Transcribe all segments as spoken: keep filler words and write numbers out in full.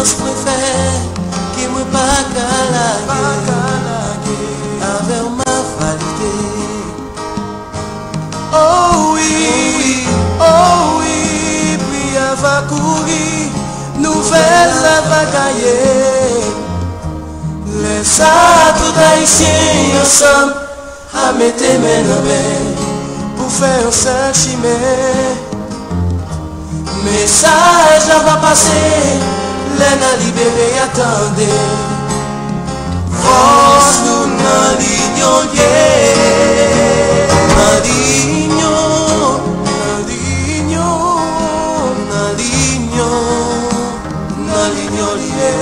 Mwen fè ke mwen pa ka lage, avè w m ap valide. Oh wi, oh wi, pri a va kouri, nouvèl la va gaye. Lè sa tout Ayisyen ansanm a mete men nan men pou fè yon sèl chimen. Mesaj la va pase lè n a libere a tande. Fòs nou nan linyon l ye. Nan linyon, nan linyon, nan linyon, nan linyon l ye.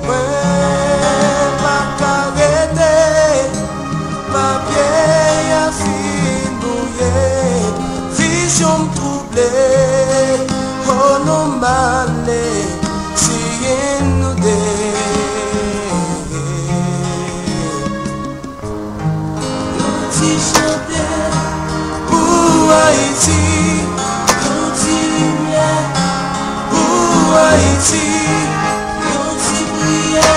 Mwen pa ka rete, papye a fin mouye, vizyon m twouble, o non m ale, siyen nou de. Yon ti chante pou Ayiti, yon ti limyè pou Ayiti, yon ti priyè.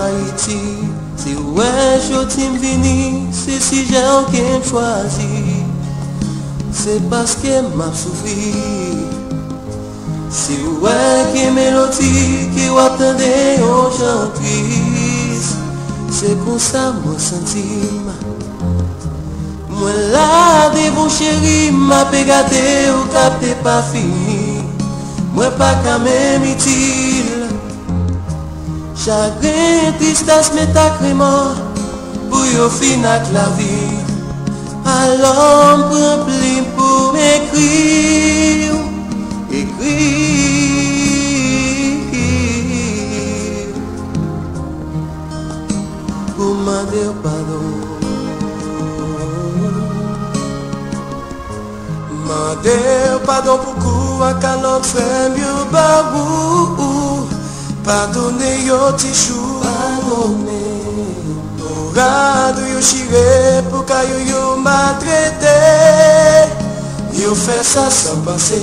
Ayiti, si w wè jodi m vini, se sijè w ke m chwazi, se paske m ap soufri. Si w wè gen melodi ke w ap tande yon jan tris, se konsa mwen santi m. Mwen la devan w cheri, m ape gade w k ap te pa fini. Mwen pa ka menm itil. Chagren, tristès, met ak remò pou yo fin ak lavi. Alò m pran plim pou m ekri w, ekri w, pou mande w padon. Mande w padon pou kou ak kalòt frè m yo ba ou. Padone yo ti chou. Padone. Pou rad ou yo chire, pou kay ou yo maltrete. Yo fè sa san panse.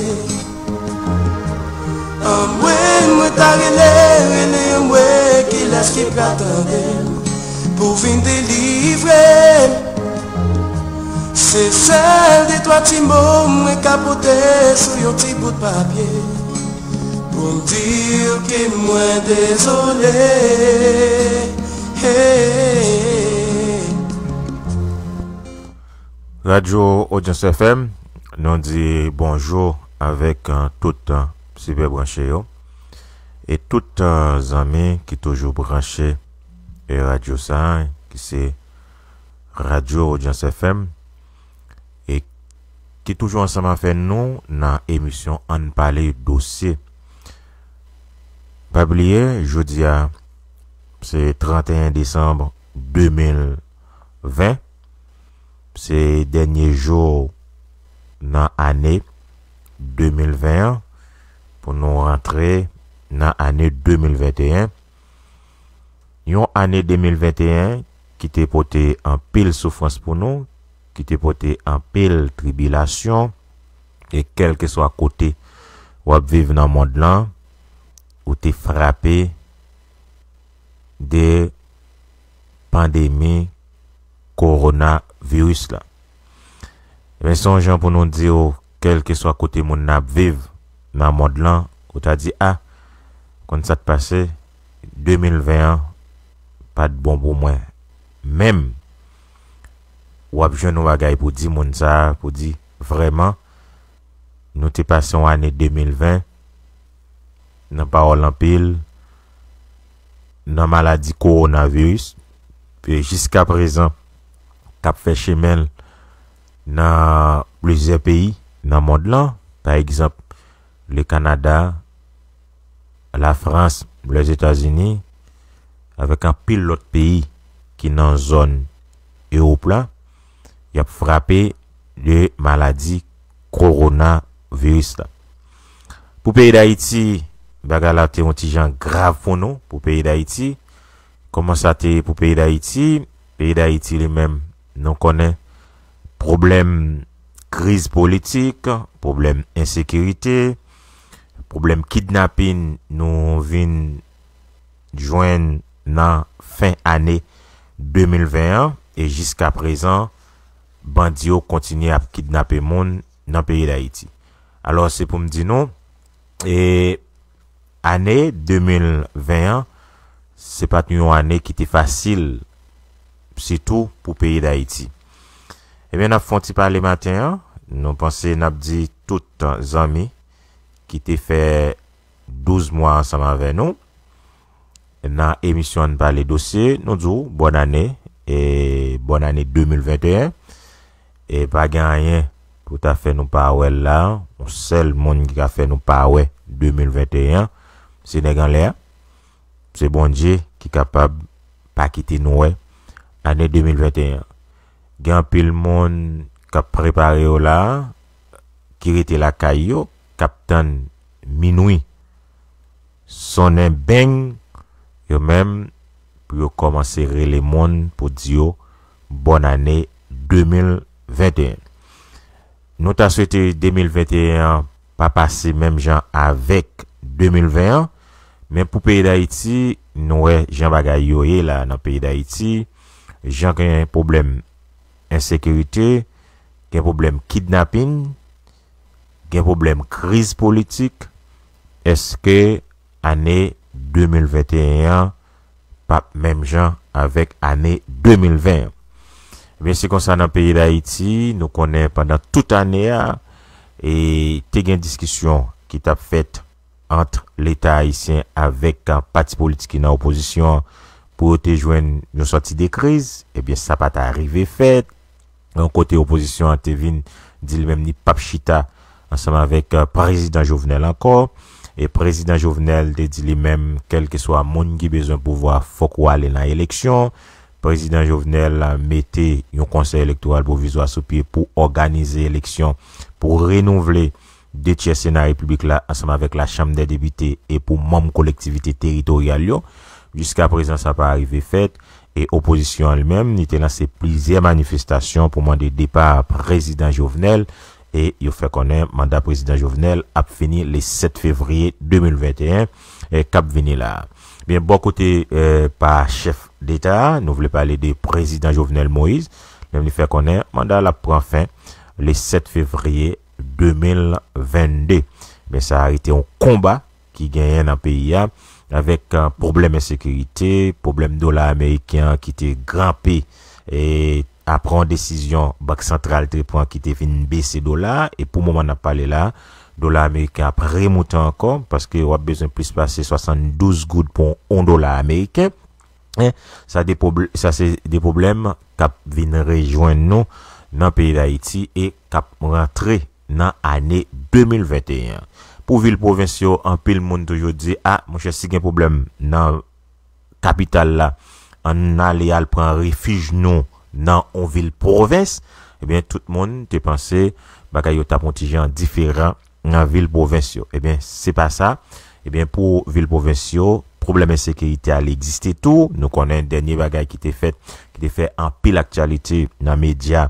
Anmwey, mwen ta rele, rele anmwey, kilès ki pral tande m pou vin delivre m? Se sèl de twa ti mo mwen ka pote sou yon ti bout papye pou m di w ke mwen dezole. Hey. Radyo Odyans F M, nou di bonjou avèk, eh, tout, eh, sipè branche yo e tout, eh, zanmi ki toujou branche, eh, radyo sa a, ki se Radyo Odyans F M, e ki toujou ansanm avèk nou nan emisyon Ann Pale Dosye. Pa bliye, jodi a, se trannteyen desanm de mil ven. Se dènye jou nan ane de mil ven an, pou nou rantre nan ane de mil venteyen. Yon ane de mil venteyen ki te pote anpil soufrans pou nou, ki te pote anpil tribilasyon, e kèlkeswa kote w ap viv nan mond lan, ou te frape de pandemi kowonaviris la. Ebyen, se yon jan pou nou di w, kèlkeswa kote moun nan ap viv nan mond lan, ou ta di, a, konn sa k pase, de mil ven an pa t bon pou mwen. Menm, w ap jwenn yon bagay pou di moun sa a, pou di, vrèman, nou te pase yon ane de mil ven nan pawòl anpil, nan maladi kowonaviris. E jiskaprezan, k ap fè chemen l nan plizyè peyi nan mond lan, pa egzanp, le Kanada, Lafrans, Lèzetazini, avèk anpil lòt peyi ki nan zòn Ewòp la, y ap frape de maladi kowonaviris la. Pou peyi Dayiti, bagay la te yon ti jan grav pou nou, pou peyi Dayiti. Kòman sa te ye pou peyi Dayiti? Peyi Dayiti li menm, nou konnen pwoblèm kriz politik, pwoblèm ensekirite, pwoblèm kidnapin nou vin jwenn nan fen ane de mil ven an, e jiska prezan, bandi yo kontinye ap kidnape moun nan peyi Dayiti. Alò, se pou m di nou, e ane de mil ven an, se pa t yon ane ki te fasil, sitou pou peyi Dayiti. Ebyen, n ap fè yon ti pale maten an. Nou panse n ap di tout zanmi ki te fè douz mwa ansanm avè nou nan emisyon Ann Pale Dosye, nou di w bòn ane, e bòn ane de mil venteyen. E pa gen anyen pou ta fè nou pa wè l la. Yon sèl moun ki ka fè nou pa wè de mil venteyen an, se nèg anlè a. Se Bondye ki kapab pa kite nou wè ane de mil venteyen an. Gen anpil moun k ap prepare yo la, ki rete lakay yo, k ap tann minwi sonnen beng, yo menm, pou yo kòmanse rele moun pou di yo bòn ane de mil venteyen. Nou ta swete de mil venteyen an pa pase menm jan avèk de mil ven an, men pou peyi Dayiti, nou wè jan bagay yo ye la nan peyi Dayiti, jan gen pwoblèm ensekirite, gen pwoblèm kidnapin, gen pwoblèm kriz politik, èske ane de mil venteyen an p ap menm jan avèk ane de mil ven an? Ebyen, se konsa nan peyi Dayiti, nou konnen pandan tout ane a, e te gen diskisyon ki t ap fèt ant Leta ayisyen avèk, a, pati politik ki nan opozisyon an pou yo te jwenn yon sòti de kriz. Ebyen, sa pa ta rive fèt. Yon kote opozisyon an te vin di li menm li p ap chita ansanm avèk, a, prezidan Jovenel ankò. E prezidan Jovenel te di li menm, kèlkeswa moun ki bezwen pouvwa, fòk ou ale nan eleksyon. Prezidan Jovenel, a, mete yon konsèy elektoral pwovizwa sou pye pou òganize eleksyon, pou renouvle de tyè Sena Repiblik la ansanm avèk Lachanm dè Depite e pou manm kolektivite teritoryal yo. Jiska prezan, sa pa rive fèt, e opozisyon an li menm, li te lanse plizyè manifestasyon pou mande depa prezidan Jovenel, e yo fè konnen manda prezidan Jovenel ap fini le sèt fevriye de mil venteyen, e k ap vini la a. Byen, bò kote, e, pa chèf deta a, nou vle pale de prezidan Jovenel Moïse, menm li fè konnen manda l ap pran fen le sèt fevriye de mil vennde. Men sa a rete yon konba ki genyen nan peyi a, avèk, a, pwoblèm ensekirite, pwoblèm dola ameriken an ki te granpe, e apre yon desizyon Bank Santral te pran ki te vin bese dola a, e pou moman n ap pale la, dola ameriken ap remoute ankò, paske w ap bezwen plis pase swasanndouz goud pou yon dola ameriken. Hein, sa de pwob-, sa se de pwoblèm k ap vin rejwenn nou nan peyi Dayiti e k ap rantre nan ane de mil venteyen an. Pou vil pwovens yo, anpil moun toujou di, a, monchè, si gen pwoblèm nan kapital la, ann ale al pran refij nou nan yon vil pwovens. Ebyen, tout moun te panse bagay yo t ap yon ti jan diferan nan vil pwovens yo. Ebyen, se pa sa. Ebyen, pou vil pwovens yo, pwoblèm ensekirite a li egziste tou. Nou konnen dènye bagay ki te fèt, ki te fè anpil aktyalite nan medya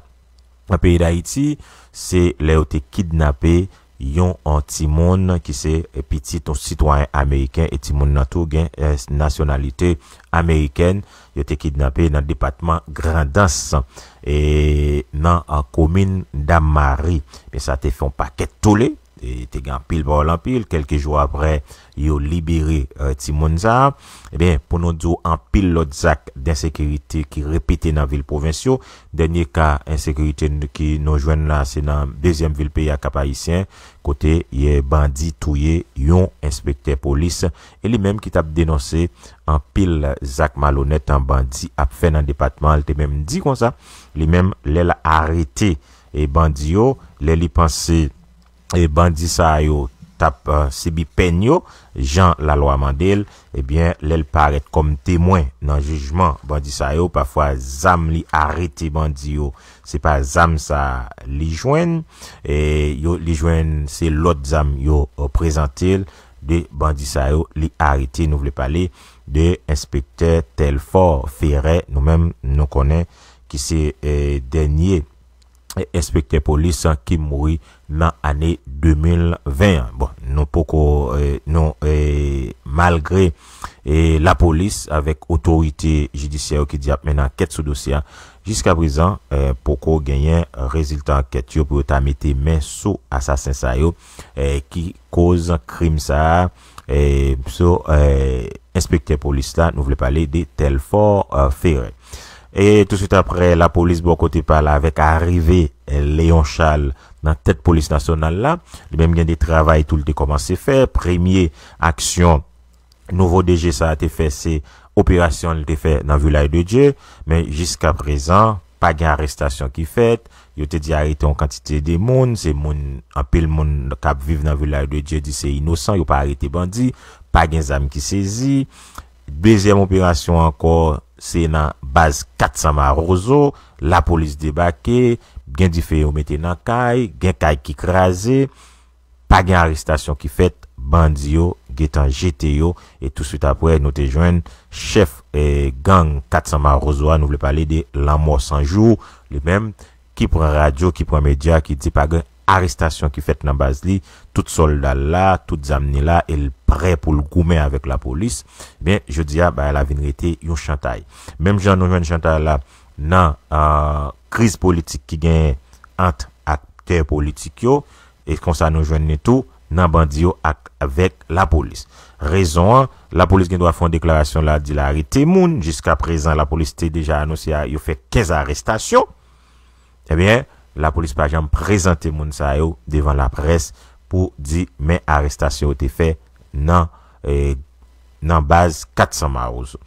nan peyi Dayiti, se lè yo te kidnape yon, yon timoun ki se pitit yon sitwayen ameriken, e timoun nan tou gen, eh, nasyonalite amerikèn. Yo te kidnape nan depatman Grandans, e nan, ah, komin Dam Mari. Men sa te fè yon pakèt tole. e, te gen anpil pawòl anpil, kèlke jou apre yo libere e, timoun sa a. Ebyen, pou nou di w anpil lòt zak densekirite ki repete nan vil pwovens yo. Dènye ka ensekirite n- ki nou jwenn la, se nan dezyèm vil peyi a, Kap Ayisyen, kote ye bandi touye yon enspektè polis, e li menm ki t ap denonse anpil zak malonèt an bandi ap fè nan depatman. Li te menm di konsa, li menm, lè l arete e bandi yo, lè li panse e bandi sa yo t ap e, sibi pèn yo, jan lalwa mande l, ebyen, lè l parèt kòm temwen nan jijman bandi sa yo, pafwa zam li arete bandi yo, se pa zam sa li jwenn, e yo, li jwenn se lòt zam yo e, prezante l, de bandi sa yo li arete. Nou vle pale de enspektè Telfort Ferret, nou menm nou konnen ki se e, dènye enspektè polis ki mouri nan ane de mil ven an. Bon, nou poko, e, nou, e, malgre e, lapolis avèk otorite jidisyè yo ki di ap mennen ankèt sou dosye a, jiska prezan, e, poko genyen rezilta ankèt yo pou yo ta mete men sou asasen sa yo, e, ki koz krim sa a, e, sou e, enspektè polis la, nou vle pale de Telfort e, Ferret. E touswit apre, lapolis bò kote pa l avèk arive e, Léon Charles nan tèt polis nasyonal la, li menm gen de travay tou l te kòmanse fè. Premye aksyon nouvo D G sa a te fè, se operasyon l te fè nan Vilaj de Dye, men jiska prezan, pa gen arestasyon ki fèt. Yo te di arete yon kantite de moun, se moun, anpil moun k ap viv nan Vilaj de Dye di se inosan, yo pa arete bandi, pa gen zam ki sezi. Dezyèm operasyon ankò, se nan baz kat san Mawozo, lapolis debake, gen dife yo mete nan kay, gen kay ki kraze, pa gen arestasyon ki fèt, bandi yo gentan jete yo, e touswit apre, nou te jwenn chèf e, gang kat san Mawozo a, nou vle pale de Lanmò San Jou, li menm, ki pran radyo, ki pran medya, ki di pa gen arestasyon ki fèt nan baz li, tout sòlda l la, tout zam ni la, e l prè pou l goumen avèk lapolis. Ebyen, jodi a, bagay la vin rete yon chantay. Menm jan nou jwenn chantay la nan e, kriz politik ki genyen ant aktè politik yo, e konsa nou jwenn li tou nan bandi yo ak avèk lapolis. Rezon an, lapolis gen dwa fè yon deklarasyon la, di l arete moun. Jiska prezan, lapolis te deja anonse a, yo fè kenz arestasyon. Ebyen, lapolis pa janm prezante moun sa yo devan laprès pou di men arestasyon yo te fè nan e, nan baz kat san Mawozo.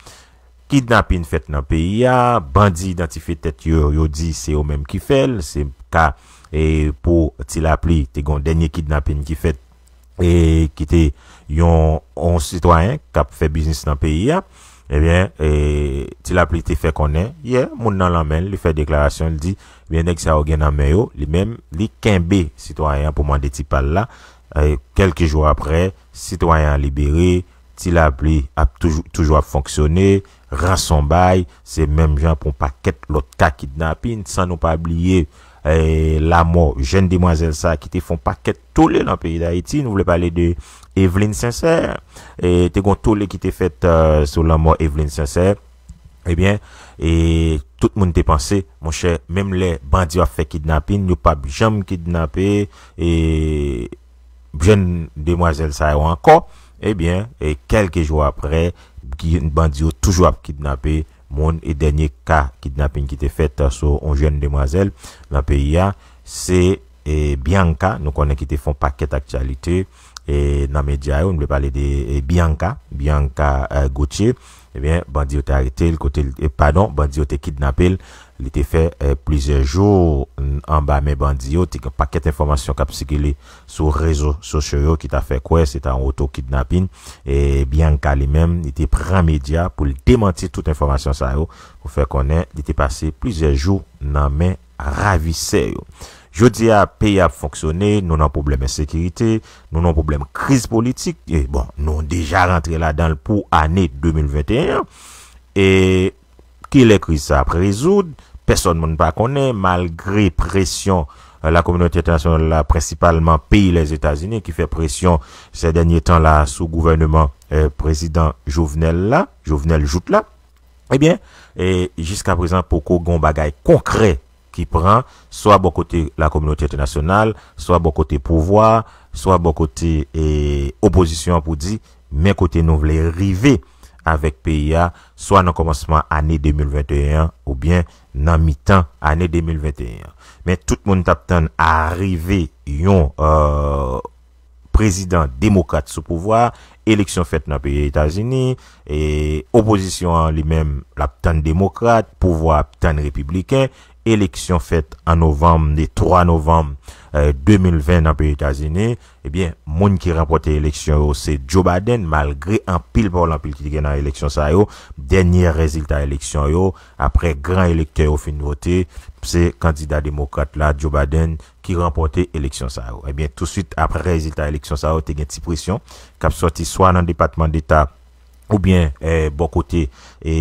Kidnapin fèt nan peyi a, bandi idantifye tèt yo, yo di se yo menm ki fè l, se ka e, pou Ti Lapli, te gen yon dènye kidnapin ki fèt, e, ki te yon, yon sitwayen k ap fè biznis nan peyi a. Ebyen, e, Ti Lapli te fè konnen, yè, moun nan lanmen l, li fè deklarasyon, li di, ebyen, nèg sa yo gen nan men yo, li menm, li kenbe sitwayen an pou mande ti pa l la. E, kèlke jou apre, sitwayen an libere, Ti Lapli ap toujou, toujou ap fonksyone, ranson bay, se menm jan pou yon pakèt lòt ka kidnapin, san nou pa bliye, e, lanmò jèn demwazèl sa a ki te fè yon pakèt tole nan peyi Dayiti. Nou vle pale de Eveline Sincère. E, te gen yon tole ki te fèt e, sou lanmò Eveline Sincère. Ebyen, e, tout moun te panse, monchè, menm lè bandi yo ap fè kidnapin, yo p ap janm kidnape e, jèn demwazèl sa yo ankò. Ebyen, e, kèlke jou apre, ki, bandi yo toujou ap kidnape moun, e dènye ka kidnapin ki te fèt sou yon jèn demwazèl nan peyi a, se e, Bianca, nou konnen ki te fè yon pakèt aktyalite e, nan medya yo, nou vle pale de e, Bianca, Bianca e, Gauthier. Ebyen, bandi yo te arete l, kote l, e, padon, bandi yo te kidnape l. Li te fè e, plizyè jou n- anba men bandi yo. Te gen pakèt enfòmasyon k ap sikile sou rezo sosyo yo ki ta fè kwè se ta yon oto kidnapin. E, Bianca li menm, li te pran medya pou l demanti tout enfòmasyon sa yo, pou fè konnen li te pase plizyè jou nan men ravisè yo. Jodi a, peyi a ap fonksyone, nou nan pwoblèm ensekirite, nou nan pwoblèm kriz politik. E bon, nou deja rantre ladan l pou ane de mil venteyen an. E kilè kriz sa ap rezoud? Pèsòn moun pa konnen, malgre presyon e, lakominote entènasyonal la, prensipalman peyi Lèzetazini, ki fè presyon sè dènye tan la sou gouvèneman e, prezidan Jovenel la, Jovenel Jout la. Ebyen, e, jiska prezan, poko gen yon bagay konkrè ki pran, swa bò kote lakominote entènasyonal, swa bò kote pouvwa, swa bò kote e, opozisyon an pou di men kote nou vle rive avèk peyi a, swa nan kòmansman ane de mil venteyen an oubyen nan mitan ane de mil venteyen an. Men tout moun t ap tann arive yon e, prezidan demokrat sou pouvwa, eleksyon fèt nan peyi Etazini, e opozisyon an li menm l ap tann demokrat, pouvwa ap tann repibliken, eleksyon fèt an novanm, de twa novanm e, de mil ven nan peyi Etazini, ebyen, moun ki ranpòte eleksyon yo se Joe Biden, malgre anpil pawòl anpil ki te gen nan eleksyon sa yo, dènye rezilta eleksyon yo, apre gran elektè yo fin vote, se kandida demokrat la, Joe Biden, ki ranpòte eleksyon sa yo. Ebyen, touswit apre rezilta eleksyon sa yo, te gen ti presyon k ap sòti swa nan Depatman Deta oubyen e, bò kote e,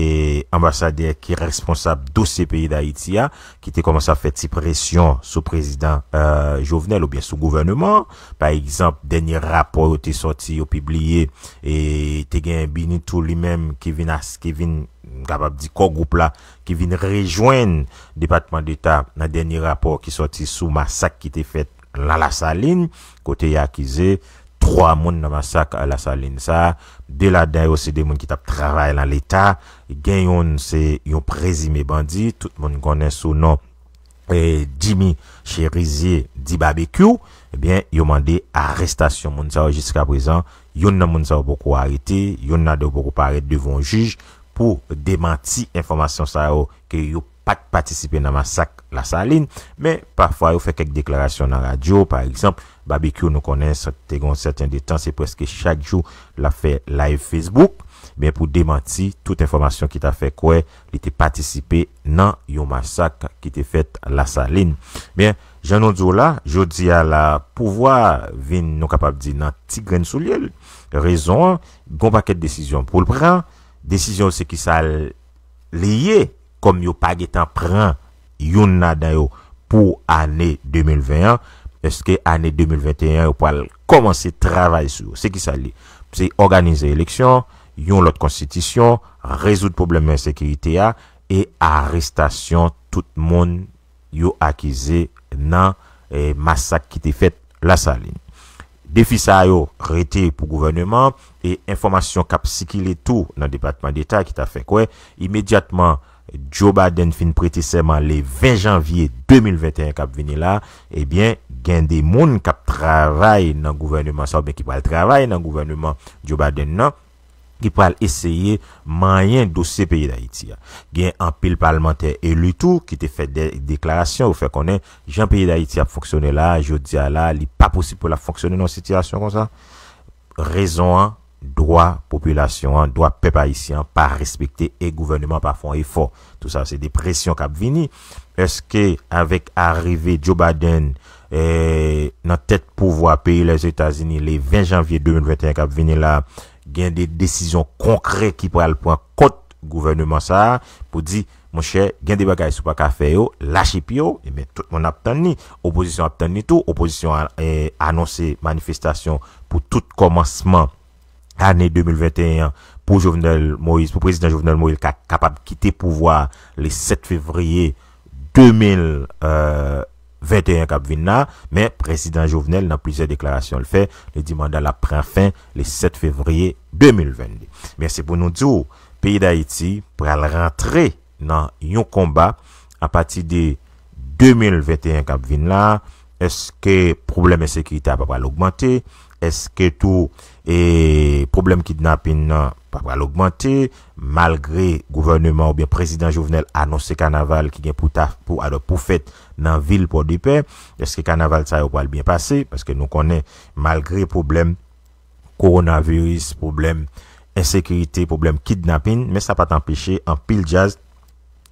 anbasadè ki responsab dosye peyi Dayiti a, ki te kòmanse ap fè ti presyon sou prezidan e, Jovenel oubyen sou gouvèneman an. Pa egzanp, dènye rapò yo te sòti, yo pibliye, e te gen Benny tou li menm ki vin as, ki vin, m kapab di, kò gwoup la, ki vin rejwenn Depatman Deta nan dènye rapò ki sòti sou masak ki te fèt nan Lasalin, kote y akize twa moun nan masak Lasalin sa a. De ladan yo se de moun ki t ap travay nan Leta. Gen youn se yon prezime bandi, tout moun konnen sou non e, Jimmy Chérizier di Babekyou. Ebyen, yo mande arestasyon moun sa yo jiska prezan. Youn nan moun sa yo poko arete, youn ladan yo poko parèt devan yon jij pou demanti enfòmasyon sa yo ke yo pa t patisipe nan masak Lasalin, men pafwa yo fè kèk deklarasyon nan radyo. Pa egzanp, Babekyou, nou konnen, sa te gen yon sèten de tan, se prèske chak jou l ap fè live Facebook, men pou demanti tout enfòmasyon ki ta fè kwè li te patisipe nan yon masak ki te fèt Lasalin. Men, jan nou di w la, jodi a la, pouvwa vin, nou kapab di, nan ti grenn soulye l. Rezon an, gon pakèt desizyon pou l pran. Desizyon yo se ki sa l li ye, kòm yo pa gentan pran youn ladan yo pou ane de mil ven an, èske ane de mil venteyen an yo pral kòmanse travay sou yo? Se ki sa l ye? Se òganize eleksyon, yon lòt konstitisyon, rezoud pwoblèm ensekirite a e arestasyon tout moun yo akize nan e, masak ki te fèt Lasalin. Defi sa yo rete pou gouvèneman e enfòmasyon k ap sikile tou nan Depatman Deta ki ta fè kwè imedyatman Joe Biden fin prete sèman le ven janvye de mil venteyen k ap vini la, ebyen, gen de moun k ap travay nan gouvèneman sa oubyen ki pral travay nan gouvèneman Joe Biden nan, ki pral eseye manyen dosye peyi Dayiti a. Gen anpil palmantè eli tou ki te fè de deklarasyon, yo fè konnen jan peyi Dayiti ap fonksyone la, jodi a la, li pa posib pou l ap fonksyone nan yon sitiyasyon konsa. Rezon an, dwa popilasyon an, dwa pèp ayisyen an pa respekte e gouvèneman pa fè yon efò. Tou sa se de presyon k ap vini. Èske avèk arive Joe Biden e, nan tèt pouvwa peyi Lèzetazini le ven janvye de mil venteyen k ap vini la, gen de desizyon konkrè ki pral pran kont gouvèneman sa a pou di, monchè, gen de bagay si w pa ka fè yo, lache pye w, ebyen, tout moun ap tann li. Opozisyon ap tann li tou. Opozisyon a e, anonse manifestasyon pou tout kòmansman ane de mil venteyen an pou Jovenel Moïse, pou prezidan Jovenel Moïse ka kapab kite pouvwa a le sèt fevriye de mil venteyen k ap vin la, men prezidan Jovenel nan plizyè deklarasyon l fè, li di manda l ap pran fen le sèt fevriye de mil vennde. Men se pou nou di w, peyi Dayiti pral rantre nan yon konba apati de de mil venteyen k ap vin la. Èske pwoblèm ensekirite a pa pral ogmante? Èske tou e, pwoblèm kidnapin nan pa pral ogmante? Malgre gouvèneman oubyen prezidan Jovenel anonse kanaval ki gen pou ta, pou, alò, pou fèt nan vil Pòdepè, èske kanaval sa yo pral byen pase? Paske nou konnen, malgre pwoblèm kowonaviris, pwoblèm ensekirite, pwoblèm kidnapin, men sa pa t anpeche anpil djaz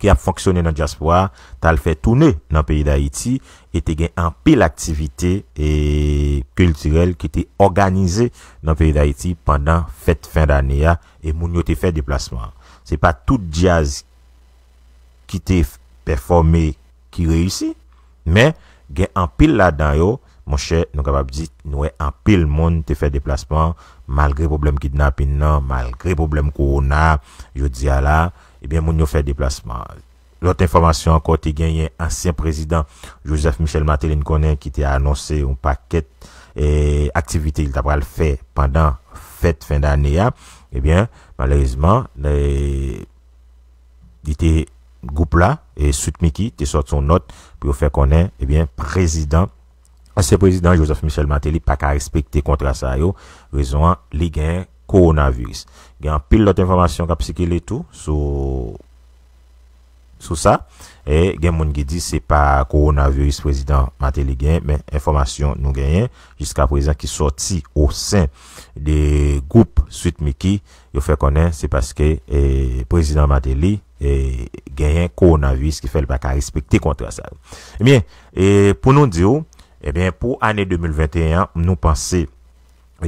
ki ap fonksyone nan dyaspora a t al fè toune nan peyi Dayiti e te gen anpil aktivite e kiltirèl ki te òganize nan peyi Dayiti pandan fèt fen dane a e moun yo te fè deplasman an. Se pa tout djaz ki te pèfòme ki reyisi, men gen anpil ladan yo, monchè, nou kapab di, nou wè anpil moun te fè deplasman, malgre pwoblèm kidnapin nan, malgre pwoblèm kowona, jodi a la, ebyen, moun yo fè deplasman. Lòt enfòmasyon ankò, te genyen ansyen prezidan Joseph Michel Martelly, n konnen, ki te anonse yon pakèt eh, aktivite li ta pral fè pandan fèt fen dane a. Ebyen, malerezman, eh, li te gwoup la, e Sweet Micky te sòti yon nòt pou yo fè konnen, ebyen, prezidan, ansyen prezidan Joseph Michel Martelly pa ka respekte kontra sa yo. Rezon an, li gen kowonaviris. Gen anpil lòt enfòmasyon k ap sikile tou sou sou sa. E gen moun ki di se pa kowonaviris prezidan Martelly gen, men enfòmasyon nou genyen jiska prezan ki sòti o sen de gwoup Sweet Micky, yo fè konnen se paske eh, prezidan Martelly eh, genyen kowonaviris ki fè l pa ka respekte kontra sa yo. Ebyen, eh, pou nou di w, ebyen, pou ane de mil venteyen an, nou panse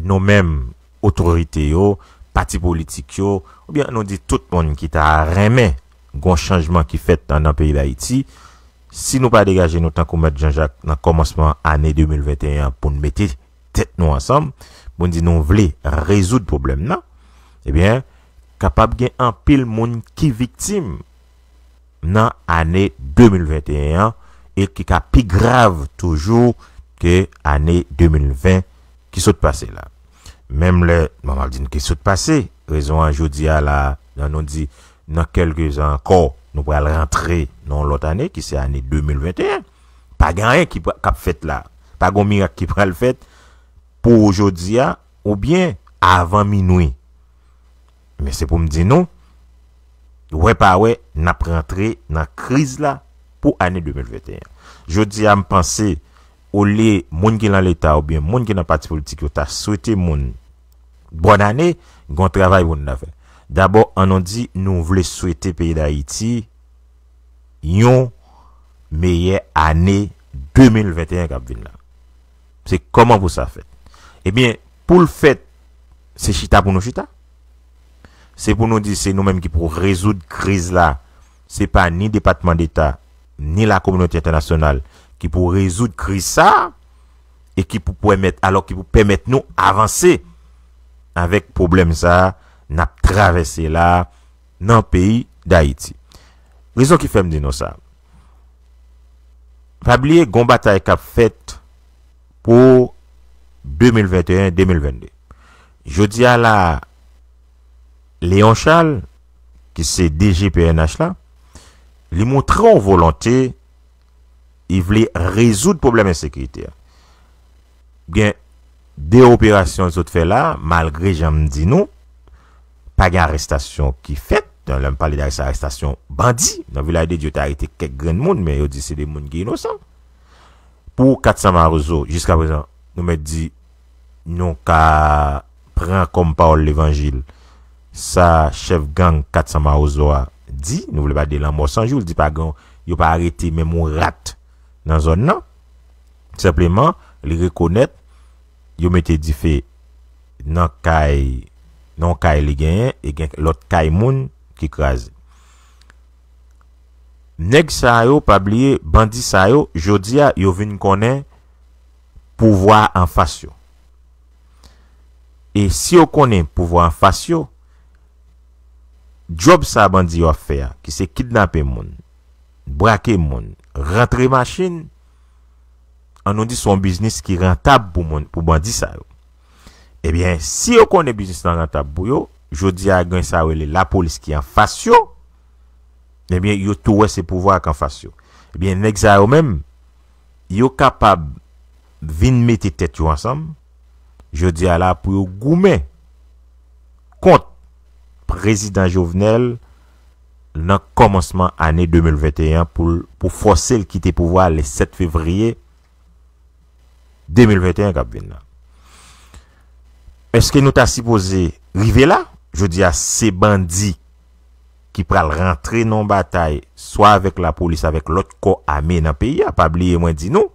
nou menm otorite yo, pati politik yo, oubyen nou di tout moun ki ta renmen gon chanjman ki fèt nan, nan peyi Dayiti, si nou pa degaje nou tankou Mèt Jean Jacques nan kòmansman ane de mil venteyen an pou n mete tèt nou ansanm, pou n di nou vle rezoud pwoblèm nan, ebyen, kapab gen anpil moun ki viktim nan ane de mil venteyen an e ki ka pi grav toujou ke ane de mil ven ki sot pase la. Menm lè, bon, m ap di n ki sot pase, rezon an jodi a la, nan nou di, nan kèlke zan ankò, nou pral rantre nan yon lòt ane, ki se ane de mil venteyen. Pa gen anyen ki pra- k ap fèt la. Pa gen mirak ki pral fèt pou jodi a, oubyen avan minwi. Men se pou m di nou, wè pa wè, n ap rantre nan kriz la pou ane de mil venteyen. Jodi a, m panse, olye moun ki nan Leta oubyen moun ki nan pati politik yo ta swete moun bòn ane, gen yon travay pou n ta fè. Dabò, ann nou di, nou vle swete peyi Dayiti yon meyè ane de mil venteyen k ap vin la. Se kòman pou sa fèt? Ebyen, pou l fèt, se chita pou nou chita. Se pou nou di se nou menm ki pou rezoud kriz la. Se pa ni Depatman Deta, ni lakominote entènasyonal ki pou rezoud kriz sa a e ki pou pèmèt, alò ki pou pèmèt nou avanse avèk pwoblèm sa a n ap travèse la a nan peyi Dayiti. Rezon ki fè m di nou sa. Pa bliye, gon batay k ap fèt pou de mil venteyen, de mil vennde. Jodi a la, Léon Charles, ki se D G P N H la, li montre yon volonte, li vle rezoud pwoblèm ensekirite a. Gen de operasyon l sot fè la, malgre jan m di nou, pa gen arestasyon ki fèt. Lè m pale de arestasyon bandi, nan Vilaj de Dye, yo te arete kèk grenn moun, men yo di se de moun ki inosan. Pou kat san Mawozo, jiska prezan, nou mèt di, nou ka pran kòm pawòl levanjil sa chèf gang kat san Mawozo a di, nou vle pa di lanmò san jou, li di pa gen, yo pa arete menm yon rat nan zòn nan. Senpleman, li rekonèt yo mete dife nan kay, nan yon kay li genyen, e gen lòt kay moun ki kraze. Nèg sa yo, pa bliye, bandi sa yo, jodi a, yo vin konnen pouvwa anfas yo. E si yo konnen pouvwa anfas yo, djòb sa bandi yo ap fè a, ki se kidnape moun, brake moun, rantre machin, ann nou di se yon biznis ki rantab pou moun, pou bandi sa yo. Ebyen, si yo konnen biznis lan rantab pou yo, jodi a gen sa yo rele lapolis ki anfas yo, ebyen, yo tou wè se pouvwa k anfas yo. Ebyen, nèg sa yo menm, yo kapab vin mete tèt yo ansanm, jodi a la, pou yo goumen kont prezidan Jovenel nan kòmansman ane de mil venteyen pou, pou fòse l kite pouvwa a le sèt fevriye de mil venteyen k ap vin nan. Èske nou ta sipoze rive la? Jodi a, se bandi ki pral rantre nan yon batay, swa avèk lapolis, avèk lòt kò ame nan peyi a. Pa bliye, mwen di nou,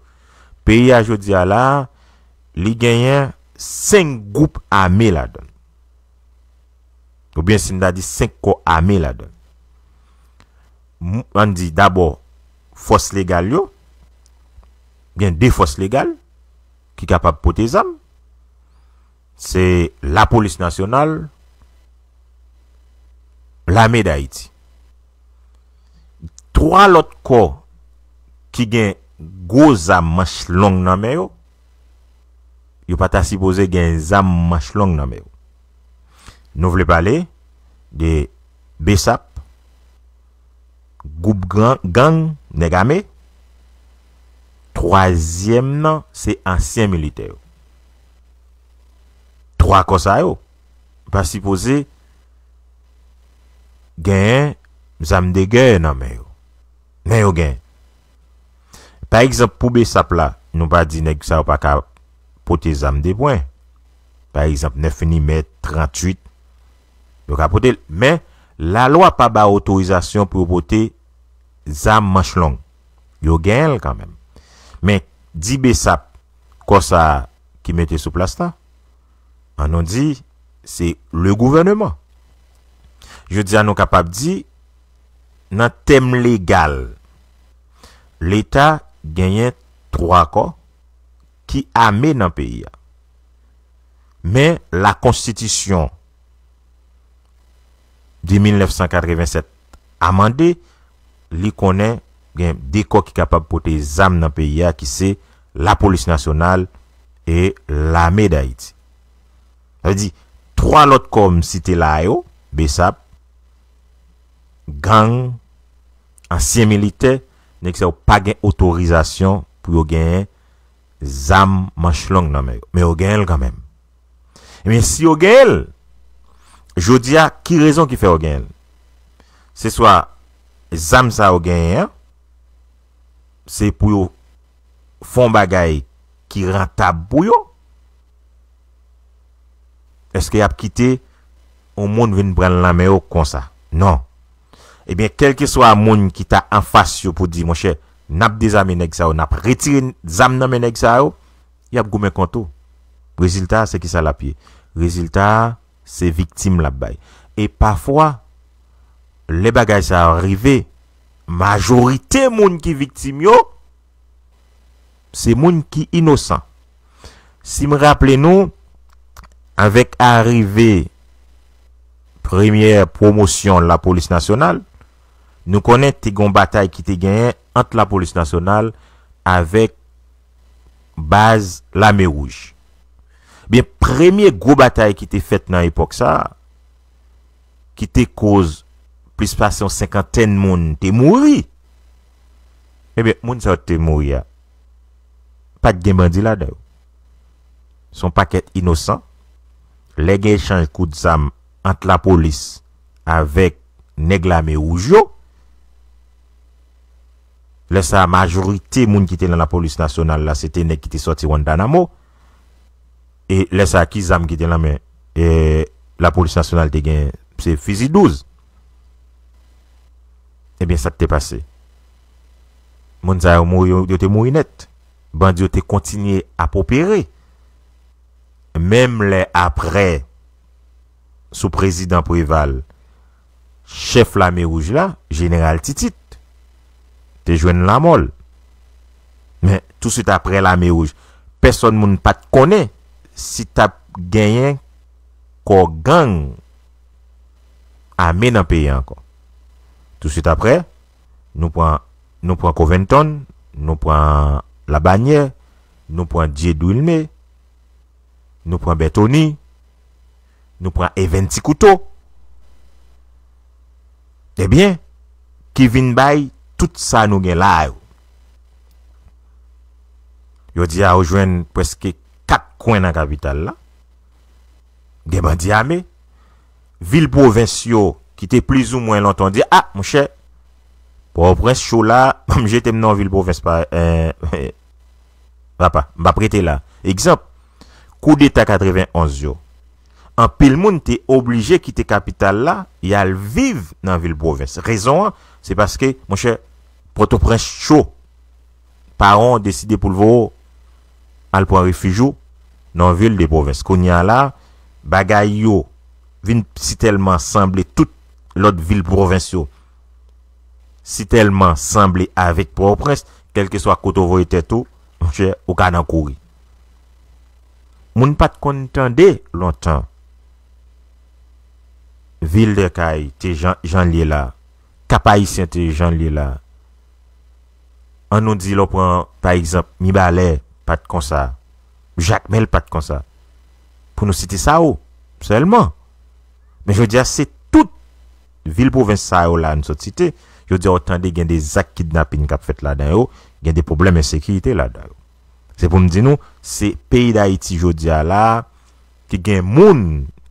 peyi a jodi a la, li genyen senk gwoup ame ladan l. Oubyen si n ta di senk kò ame ladan l. M-, ann di dabò fòs legal yo, gen de fòs legal ki kapab pote zam, se Lapolis Nasyonal, Lame Dayiti. twa lòt kò ki gen gwo zam manch long nan men yo, yo pa ta sipoze gen zam manch long nan men yo. Nou vle pale de BSAP, gwoup gang, gang, nèg ame. Twazyèm nan, se ansyen militè yo. Twa kò sa yo pa sipoze genyen zam de gè nan men yo. Men yo gen. Pa egzanp, pou BSAP la, nou pa di nèg sa yo pa ka pote zam de pwen. Pa egzanp, nèf milimèt, tranntuit, yo ka pote l. Men, lalwa pa ba otorizasyon pou yo pote zam manch long. Yo genyen l kanmenm. Men, di BSAP, kò sa a ki mete sou plas la, ann nou di, se le gouvèneman. Jodi a, nou kapab di, nan tèm legal, Leta genyen twa kò ki ame nan peyi a. Men, lakonstitisyon de mil nèf san katreven sèt amande, li konnen gen de kò ki kapab pote zam nan peyi a, ki se lapolis nasyonal e lame d Ayiti. Sa vle di, twa lòt kò m site la a yo, BSAP, gang, ansyen militè, nèg sa yo pa gen otorizasyon pou yo genyen zam manch long nan men yo. Men yo genyen l kanmenm. Ebyen, si yo genyen l, jodi a, ki rezon ki fè yo genyen l? Se swa zam sa yo genyen an, se pou yo fè yon bagay ki rantab pou yo? Èske y ap kite yon moun vin pran l nan men yo konsa? Non. Ebyen, kèlkeswa moun ki ta anfas yo pou di, monchè, n ap dezame nèg sa yo, n ap retire zam nan men nèg sa yo, y ap goumen kont ou. Rezilta a, se kisa l ap ye? Rezilta a, se viktim l ap bay. E pafwa, lè bagay sa yo rive, majorite moun ki viktim yo, se moun ki inosan. Si m raple nou, avèk arive premyè pwomosyon lapolis nasyonal, nou konnen te gen yon batay ki te genyen ant lapolis nasyonal avèk baz Lame Wouj. Byen, premye gwo batay ki te fèt nan epòk sa a, ki te koz plis pase yon senkantèn moun te mouri. Ebyen, moun sa yo te mouri a, pa t gen bandi ladan yo. Se yon pakèt inosan. Lè gen echanj kout zam ant lapolis avèk nèg Lame Wouj yo, lè sa a, majorite moun ki te nan lapolis nasyonal la, se te nèg ki te sòti Guantanamo. E lè sa a, ki zam ki te nan men, e, lapolis nasyonal te gen? Se fizi douz. Ebyen, sa k te pase? Moun sa yo mouri, yo, yo te mouri nèt. Bandi yo te kontinye ap opere. Menm lè apre, sou prezidan Preval, chèf Lame Wouj la, jeneral Titit, te jwenn lanmò l. Men, touswit apre Lame Wouj, pèsòn moun pa t konnen si t ap genyen kò gang ame nan peyi a ankò. Touswit apre, nou pran, nou pran Covington, nou pran Labanyè, nou pran Dieudoulmé, nou pran Bètoni, nou pran Evens Ti Kouto. Ebyen, ki vin bay tout sa nou gen la a yo. Jodi a, ou jwenn prèske kat kwen nan kapital la. Gen bandi ame. Vil pwovens yo, ki te plizoumwen lontan di, a, monchè, Pòtoprens cho la, ban m jete m nan yon vil pwovens pa, eh, papa, m p ap rete la. Egzanp, koudeta katrevenonz yo. Anpil moun te oblije kite kapital la, y al viv nan vil pwovens. Rezon an, se paske, monchè, Pòtoprens cho. Paran w deside pou l voye w al pran refij ou nan yon vil de pwovens. Kounye a la, bagay yo vin si tèlman sanble, tout lòt vil pwovens yo si tèlman sanble avèk Pòtoprens, kèlkeswa kote w voye tèt ou, monchè, ou ka nan kouri. Moun pa t konn tande lontan Vildèkay te jan, jan l ye la, Kap Ayisyen te jan l ye la, An nou di lè w pran, pa egzanp, Mibalè pa t konsa, Jakmèl pa t konsa. Pou nou site sa yo sèlman. Men jodi a, se tout vil pwovens sa yo la n sot site. Jodi a, w tande gen de zak kidnapin k ap fèt ladan yo, gen de pwoblèm ensekirite ladan yo. Se pou m di nou, se peyi Dayiti jodi a la, ki gen moun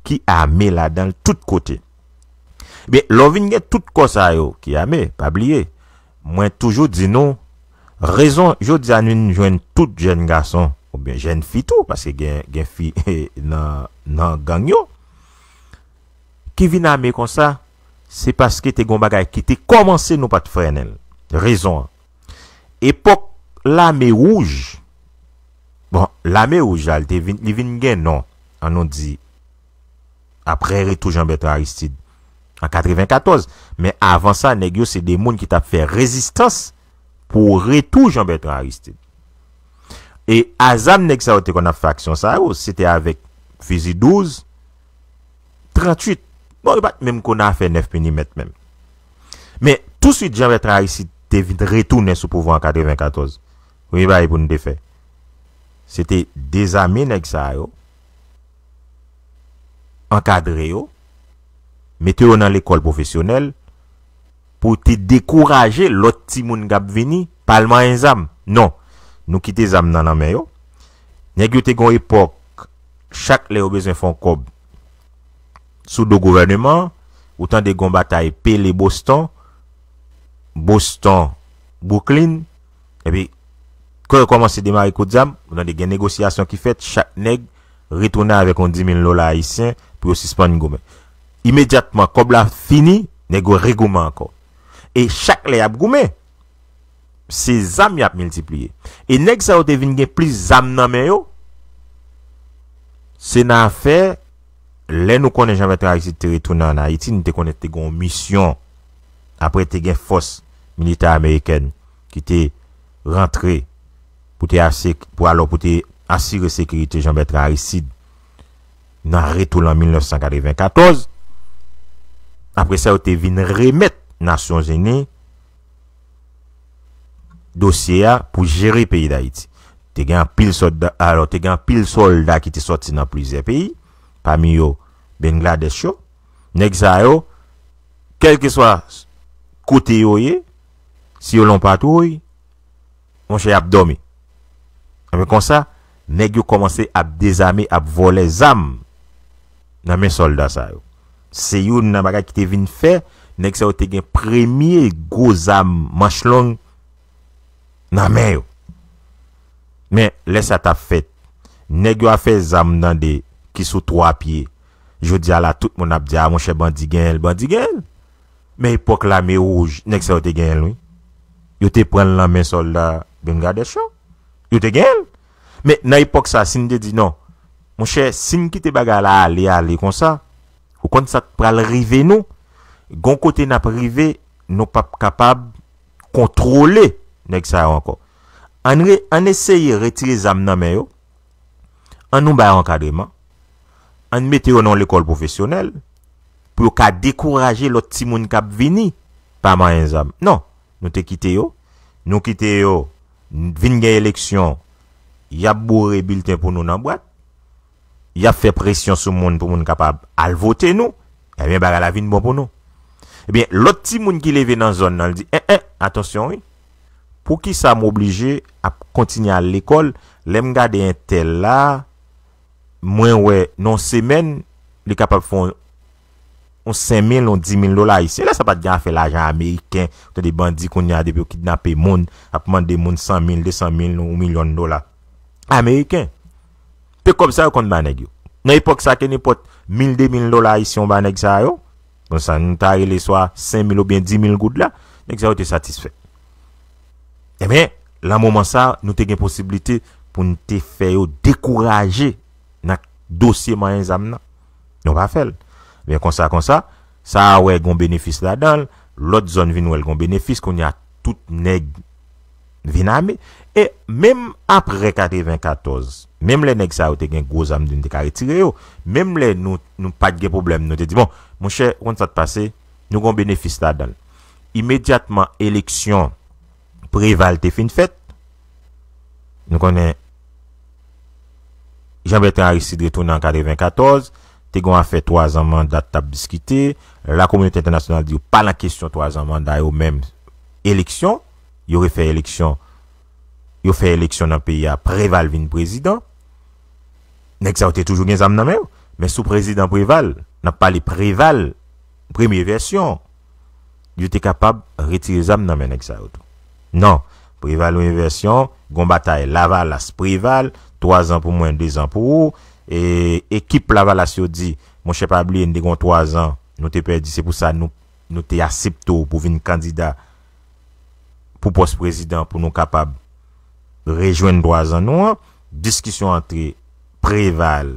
ki ame ladan l tout kote. Ebyen, lè w vin gen tout kò sa yo ki ame, pa bliye, mwen toujou di nou, rezon jodi a nou vin jwenn tout jèn gason, oubyen jèn fi tou, paske gen, gen fi nan, nan gang yo, ki vin ame konsa, se paske te gen yon bagay ki te kòmanse, nou pa t frennen l. Rezon an. Epòk Lame Wouj, bon, Lame Wouj la, li te vin, li vin gen non, an nou di, apre retou Jean Bertrand Aristide, an katrevenkatòz. Men avan sa, nèg yo se de moun ki t ap fè rezistans pou retou Jean Bertrand Aristide. E a zam nèg sa yo te konn ap fè aksyon sa yo, se te avèk fizi douz, tranntuit. Bon, yo pa t menm konn afè nèf milimèt menm. Men, touswit Jean Bertrand Aristide te vin retounen sou pouvwa an katrevenkatòz. Premye bagay pou nou te fè, se te dezame nèg sa yo, ankadre yo, mete yo nan lekòl pwofesyonèl, pou te dekouraje lòt timoun k ap vini, pa al manyen zam. Non, nou kite zam nan nan men yo. Nèg yo te gen yon epòk, chak lè yo bezwen fè yon kòb sou do gouvèneman an, ou tande gen yon batay Pele Boston, Boston Brooklyn, epi, kan yo kòmanse demare kout zam, ou tande gen negosyasyon ki fèt, chak nèg retounen avèk yon di mil dola ayisyen pou yo sispann goumen. Imedyatman, kòb la fini, nèg yo regoumen ankò. E chak lè y ap goumen, se zam y ap miltipliye. E nèg sa yo te vin gen plis zam nan men yo, se nan afè, lè nou konnen Jean Bertrand Aristide te retounen ann Ayiti, nou te konnen te gen yon misyon. Apre, te gen fòs militè amerikèn ki te rantre pou te ase-, pou alò pou te asire sekirite Jean Bertrand Aristide nan retou l an mil nèf san katrevenkatòz. Apre sa, yo te vin remèt Nasyonzini dosye a pou jere peyi Dayiti. Te gen anpil sòlda, alò, te gen anpil sòlda ki te sòti nan plizyè peyi, pami yo Bangladesh yo. Nèg sa yo, kèlkeswa kote yo ye, si yo lan patwouy, monchè, y ap dòmi. Enben konsa, nèg yo kòmanse ap dezame, ap vòlè zam nan men sòlda sa yo. Se youn nan bagay ki te vin fè nèg sa yo te gen premye gwo zam manch long nan men yo. Men, lè sa t ap fèt, nèg yo afè zam nan de ki sou twa pye. Jodi a la, tout moun ap di, "A, monchè, bandi genyen l, bandi genyen l." Men epòk Lame Wouj, nèg sa yo te genyen l, wi. Yo te pran l nan men sòlda Bangladesh yo. Yo te genyen l. Men nan epòk sa, si n te di, "Non, monchè, si n kite bagay la ale, ale konsa, ou konn sa k pral rive nou? Gon kote n ap rive, nou p ap kapab kontwole nèg sa yo ankò. Ann re-, ann eseye retire zam nan men yo, ann nou ba yo ankadreman, ann mete yo nan yon lekòl pwofesyonèl, pou yo ka dekouraje lòt timoun k ap vini pa manyen zam." Non, nou te kite yo, nou kite yo, vin gen eleksyon, y ap boure bilten pou nou nan bwat, y ap fè presyon sou moun pou moun kapab al vote nou, ebyen, bagay la vin bon pou nou. Ebyen, lòt timoun ki leve nan zòn nan, l di, "En, en, atansyon, wi. Poukisa m oblije ap kontinye al lekòl? Lè m gade entèl la, mwen wè nan yon semèn, li kapab fè yon, yon senk mil, yon di mil dola ayisyen." Lè sa pa t gen afè lajan ameriken, ou tande bandi kounye a, depi yo kidnape moun, ap mande moun san mil, de san mil, yon milyon dola ameriken. Pe kòb sa yo konn ba nèg yo. Nan epòk sa, ke nenpòt mil, de mil dola ayisyen ou ba nèg sa yo, bon, sa nou ta rele swa senk mil oubyen di mil goud la, nèg sa yo te satisfè. Ebyen, lan moman sa, nou te gen posiblite pou n te fè yo dekouraje nan dosye manyen zam nan. Nou pa fè l. Men konsa, konsa, sa a wè gon benefis ladan l, lòt zòn vin wè l gon benefis, kounye a tout nèg vin ame. E menm apre katrevenkatòz, menm lè nèg sa yo te gen gwo zam, nou te ka retire yo, menm lè nou, nou pa t gen pwoblèm, nou te di, "Bon, monchè, ou konn sa k pase, nou gon benefis ladan l." Imedyatman eleksyon Preval te fin fèt. Nou konnen Jean Bertrand Aristide retounen an katrevenkatòz, te gen yon afè twazan manda t ap diskite, lakominote entènasyonal di yo pa nan kesyon twazan manda yo menm, eleksyon, yo refè eleksyon, yo fè eleksyon nan peyi a, Preval vin prezidan. Nèg sa yo te toujou gen zam nan men yo. Men sou prezidan Preval, n ap pale Preval, premye vèsyon, yo te kapab retire zam nan men nèg sa yo tou. Non, Preval premye vèsyon, gon batay Lavalas Preval, twazan pou mwen, dezan pou ou. E ekip Lavalas yo di, monchè, pa bliye, n te gon twazan, nou te pèdi, se pou sa nou, nou te aksepte w pou vin kandida pou pòs prezidan pou nou kapab rejwenn twazan nou an. Diskisyon antre Preval,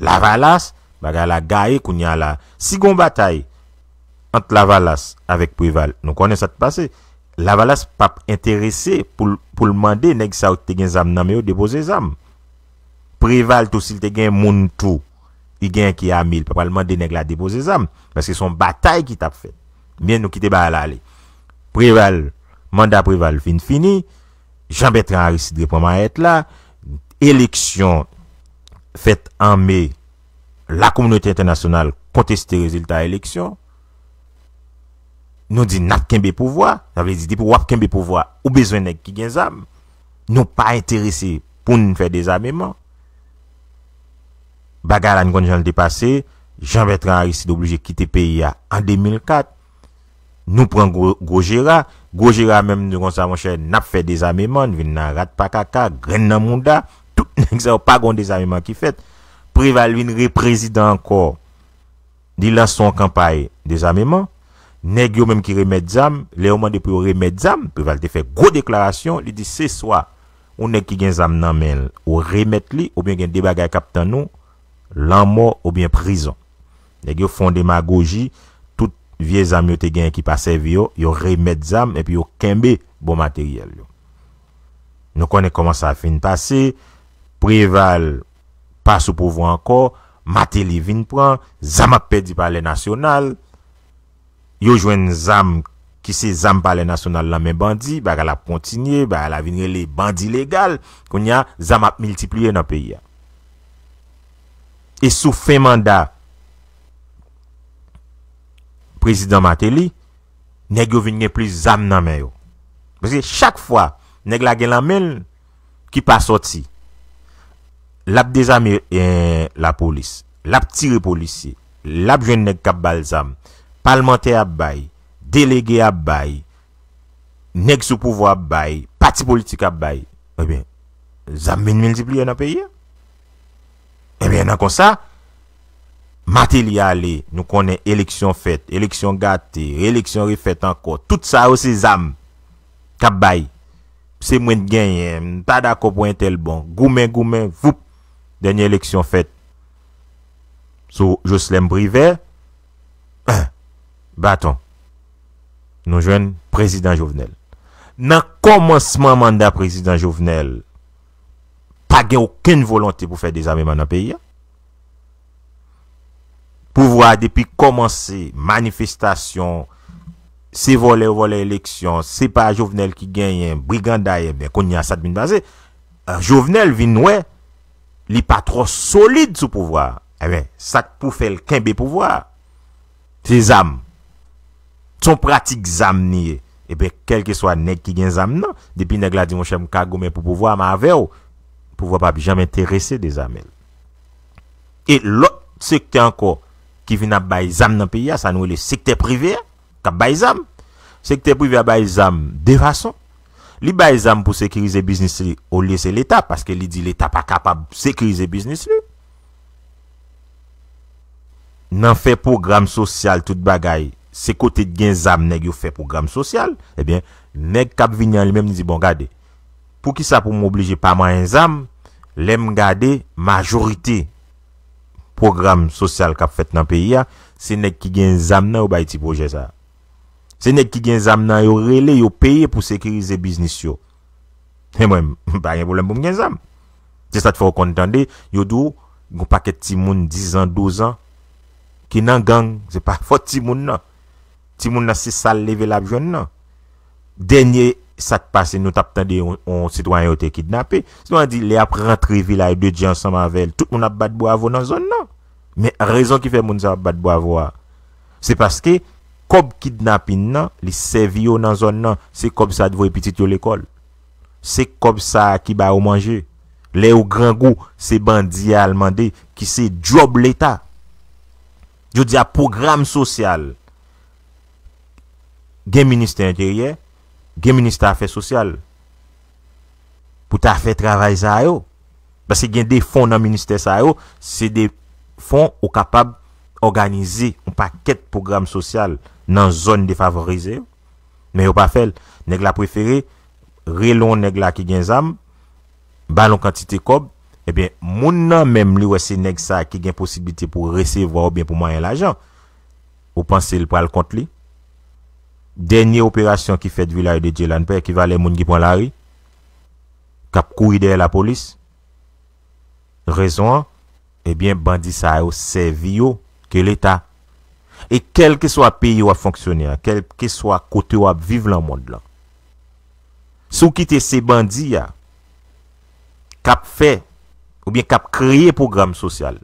Lavalas, bagay la gaye kounye a la. Si gon batay ant Lavalas avèk Preval, nou konnen sa t pase. Lavalas p ap enterese pou l, pou l mande nèg sa yo ki te gen zam nan men yo depoze zam. Preval tou, si l te gen moun tou, li gen ki ame, li pa pral mande nèg la depoze zam, paske se yon batay ki t ap fèt. Men nou kite bagay la ale. Preval, manda Preval fin fini, Jean Bertrand Aristide repran mayèt la, eleksyon fèt an me, lakominote entènasyonal konteste rezilta eleksyon. Nou di n ap kenbe pouvwa, sa vle di depi w ap kenbe pouvwa, ou bezwen nèg ki gen zam. Nou pa enterese pou n fè dezameman. Bagay la, n konn jan l te pase, Jean Bertrand Aristide oblije kite peyi a an de mil kat. Nou pran gwo, gwo Jera. Gwo Jera menm di konsa, monchè, n ap fè dezameman, n vin nan rat pa kaka, grenn nan mouda. Tout nèg sa yo pa gon dezameman ki fèt. Preval vin reprezidan ankò. Li lanse yon kanpay dezameman. Nèg yo menm ki remèt zam, lè yo mande pou yo remèt zam, Preval te fè gwo deklarasyon, li di se swa yon nèg ki gen zam nan men l, ou remèt li, oubyen gen de bagay k ap tann ou, lanmò oubyen prizon. Nèg yo fè yon demagoji, tout vye zam yo te genyen ki pa sèvi yo, yo remèt zam epi yo kenbe bon materyèl yo. Nou konnen kòman sa fin pase, Preval pa sou pouvwa ankò, Martelly vin pran, zam ap pèdi Palè Nasyonal, yo jwenn zam ki se zam Palè Nasyonal nan men bandi, bagay la ap kontinye, bagay la vin rele bandi legal, kounye a, zam ap miltipliye nan peyi a. E sou fen manda Prezidan Martelly, nèg yo vin gen plis zam nan men yo. Paske chak fwa nèg la gen lan men l ki pa sòti, l ap dezame, eh, lapolis, l ap tire polisye, l ap jwenn nèg k ap ba l zam, palmantè ap bay, delege ap bay, nèg sou pouvwa ap bay, pati politik ap bay. Ebyen, zam vin miltipliye nan peyi a. Ebyen, nan konsa, Martelly ale, nou konnen eleksyon fèt, eleksyon gate, eleksyon refèt ankò. Tout sa yo se zam k ap bay. Se mwen k genyen, m pa dakò pou entèl bon. Goumen, goumen, voup. Dènye eleksyon fèt sou Joslèm Privè. Baton. Nou jwenn Prezidan Jovenel. Nan kòmansman manda Prezidan Jovenel, pa gen okenn volonte pou fè dezameman nan peyi a. Pouvwa a depi kòmanse, manifestasyon, se vòlè yo vòlè eleksyon, se pa Jovenel ki genyen, briganday, ebyen, kounye a sa t vin pase. Eh, Jovenel vin wè, li pa twò solid sou pouvwa a. Ebyen, sa k pou fè l kenbe pouvwa a, se zam. Se yon pratik zam li ye. Ebyen, kèlkeswa nèg ki gen zam nan, depi nèg la di, monchè, m ka goumen pou pouvwa, m avè w, pouvwa p ap janm enterese dezame l. E lòt sektè ankò ki vin ap bay zam nan peyi a, sa nou rele sektè prive a, k ap bay zam. Sektè prive a bay zam de fason. Li bay zam pou sekirize biznis li, olye se Leta, paske li di Leta pa kapab sekirize biznis li. Nan fè pwogram sosyal, tout bagay, se kote k gen zam nèg yo fè pwogram sosyal, ebyen, nèg k ap vini an li menm li di, bon, gade, poukisa pou m oblije pa manyen zam, lè m gade, majorite pwogram sosyal k ap fèt nan peyi a, se nèg ki gen zam nan yo bay ti pwojè sa a. Se nèg ki gen zam nan yo rele, yo peye pou sekirize biznis yo. E mwen, m pa gen pwoblèm pou m gen zam. Se sa k fè w konn tande, yo di w, gon pakèt timoun diz an, douz an, ki nan gang, se pa fòt timoun nan. Timoun nan se sa l leve l ap jwenn nan. Dènye sa k pase, nou t ap tande yon, yon sitwayen yo te kidnape. Sitwayen di, lè y ap rantre Vilaj de Dye ansanm avè l, tout moun ap bat bravo nan zòn nan. Men rezon ki fè moun sa ap bat bravo a, se paske kòb kidnapin nan, li sèvi yo nan zòn nan. Se kòb sa a t voye pitit yo lekòl. Se kòb sa a ki ba yo manje. Lè yo grangou, se bandi a al mande, ki se djòb Leta. Jodi a, pwogram sosyal, gen ministè enteryè, gen ministè afè sosyal pou ta fè travay sa yo. Paske gen de fon nan ministè sa yo, se de fon ou kapab òganize yon pakèt pwogram sosyal nan zòn defavorize yo. Men yo pa fè l. Nèg la prefere rele yon nèg la ki gen zam, ba l yon kantite kòb, ebyen, moun nan menm li wè se nèg sa ki gen posiblite pou resevwa oubyen pou manyen lajan. Ou panse l pral kont li? Dènye operasyon ki fèt Vilaj de Dye la, n pè ekivalè moun ki pran lari, k ap kouri dèyè lapolis. Rezon an, ebyen, bandi sa yo sèvi yo ke Leta. E kèlkeswa peyi w ap fonksyone a, kèlkeswa kote w ap viv lan mond lan, si w kite se bandi a k ap fè oubyen k ap kreye pwogram sosyal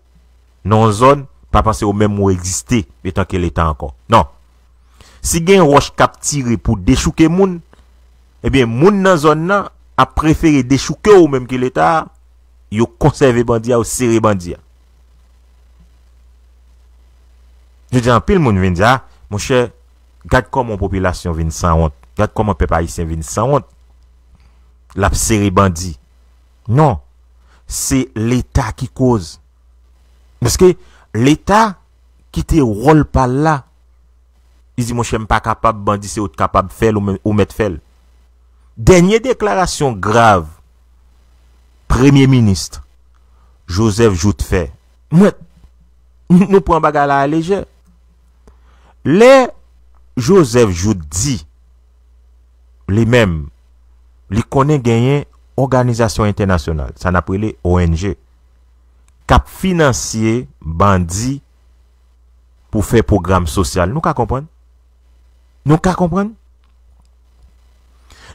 nan yon zòn, pa panse ou menm ou egziste etanke Leta ankò. Non. Si gen wòch k ap tire pou dechouke moun, ebyen, moun nan zòn nan ap prefere dechouke w menm ke Leta a, yo konsève bandi a, yo sere bandi a. Jodi a, anpil moun vin di, a, monchè, gad kòman yon popilasyon vin sanwont. Gad kòman pèp ayisyen vin sanwont. L ap sere bandi. Non. Se Leta ki koz. Paske Leta kite wòl pa l la. Li di, monchè, m pa kapab, bandi se ou t kapab fè l, ou mè-, ou mèt fè l. Dènye deklarasyon grav Premye Minis Joseph Jouthe fè. Mwen, nou pran bagay la alejè. Lè Joseph Jouthe di, li menm, li konnen genyen òganizasyon entènasyonal, sa n ap rele O N G, k ap finansye bandi pou fè pwogram sosyal. Nou ka konprann? Nou ka konprann?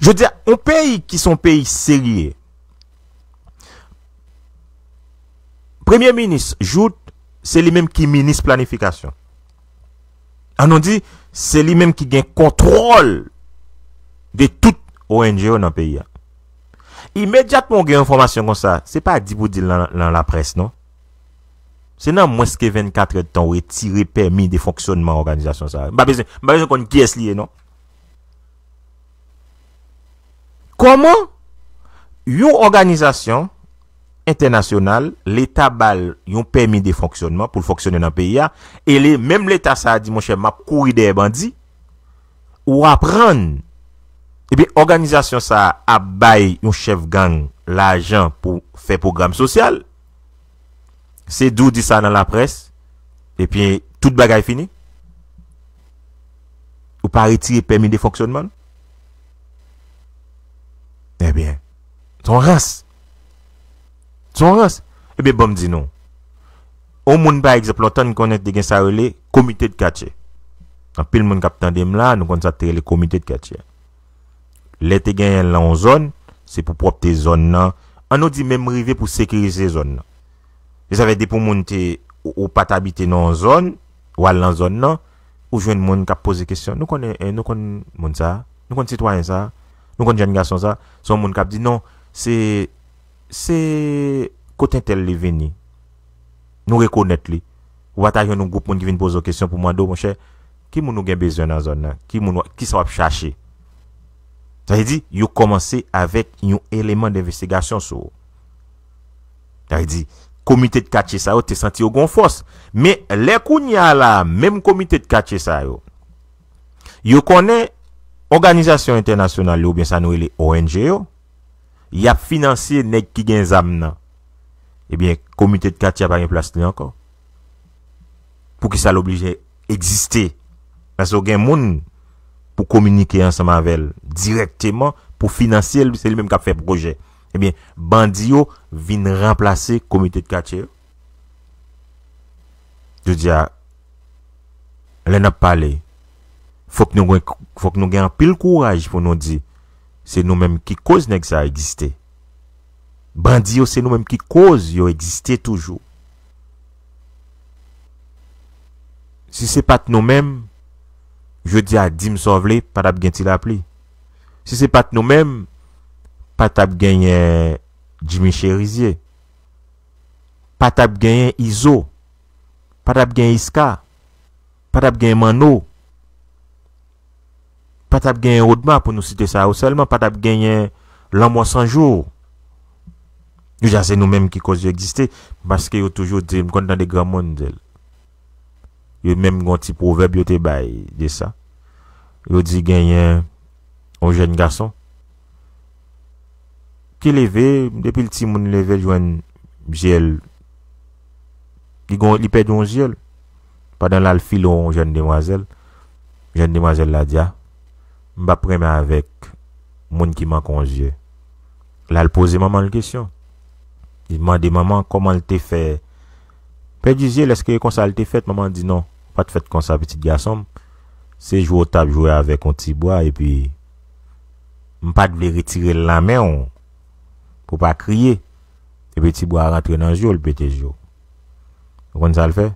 Jodi a, yon peyi ki se yon peyi serye, Premye Minis Jouthe, se li menm ki minis planifikasyon. An nou di, se li menm ki gen kontwòl de tout O N G yo nan peyi a. Imedyatman w gen enfòmasyon konsa, se pa di pou di l nan, nan laprès, non. Se nan mwens ke vennkat èdtan w retire pèmi de fonksyònman òganizasyon sa a. M pa bezwen, m pa bezwen konn kiyès li ye, non. Kòman yon òganizasyon entènasyonal, Leta ba l yon pèmi de fonksyònman pou l fonksyone nan peyi a, e li, menm Leta sa a di, monchè, m ap kouri dèyè bandi, ou aprann, ebyen, òganizasyon sa a ap bay yon chèf gang lajan pou fè pwogram sosyal. Se di w di sa nan laprès, epi tout bagay fini. Ou pa retire pèmi de fonksyònman l. Ebyen, se yon rans. Se yon rans. Ebyen, ban m di nou. Yon moun, pa egzanp, lontan n konnen te gen sa yo rele komite de katye. Anpil moun k ap tande m la, nou konn sa te rele komite de katye. Lè te genyen l nan yon zòn, se pou pwòpte zòn nan. An nou di menm rive pou sekirize zòn nan. E sa fè depi yon moun te, ou, ou pa t abite nan yon zòn, ou al nan zòn nan, ou jwenn moun k ap poze kesyon. Nou konnen, eh, nou konn moun sa a, nou konn sitwayen sa a, nou konn jèn gason sa a, se yon moun k ap di, "Non, se, se kote entèl li vini. Nou rekonèt li." Ou pa ta jwenn yon gwoup moun ki vin poze w kesyon pou mande w, monchè, ki moun ou gen bezwen nan zòn nan? Ki moun w, kisa w ap chache? Sa vle di, yo kòmanse avèk yon eleman denvestigasyon sou ou. Sa vle di, komite de katye sa yo te santi yo gon fòs. Men, lè kounye a la, menm komite de katye sa yo, yo konnen òganizasyon entènasyonal yo, oubyen sa nou rele O N G yo, y ap finanse nèg ki gen zam nan. Ebyen, komite de katye a pa gen plas li ankò. Poukisa l oblije egziste? Paske w gen moun pou kominike ansanm avè l dirèkteman, pou finanse l, se li menm k ap fè pwojè. Ebyen, bandi yo vin ranplase komite de katye yo. Jodi a, lè n ap pale, fòk nou gen, fòk nou gen anpil kouraj pou nou di, Se nou menm ki koz nèg sa egziste. Bandi yo, se nou menm ki koz yo egziste toujou. Si se pa t nou menm, jodi a, di m sa w vle, pa t ap gen Ti Lapli. Si se pa t nou menm, pa t ap genyen Jimmy Chérizier. Pa t ap genyen Izo. Pa t ap genyen Iska. Pa t ap genyen Manno. Pa t ap genyen Odma, pou nou site sa yo sèlman, pa t ap genyen Lanmò San Jou. Deja, se nou menm ki koz yo egziste, paske yo toujou di, m konn tande granmoun di l. Yo menm gen yon ti pwovèb yo te bay de sa. Yo di genyen yon jèn gason ki leve, depi l timoun leve l jwenn zye l, li gon, li pèdi yon zye l. Pandan l al file yon jèn demwazèl, jèn demwazèl la di, a, m p ap renmen avèk moun ki manke yon zye. L al poze manman l kesyon. Li mande manman kòman l te fè pèdi zye l, èske e konsa l te fèt? Manman di non, pa t fèt konsa, pitit gason m. Se jwe w t ap jwe avèk yon ti bwa, epi m pa t vle retire l nan men w pou w pa kriye. Epi ti bwa a rantre nan zye w, l pete zye w. Ou konn sa l fè?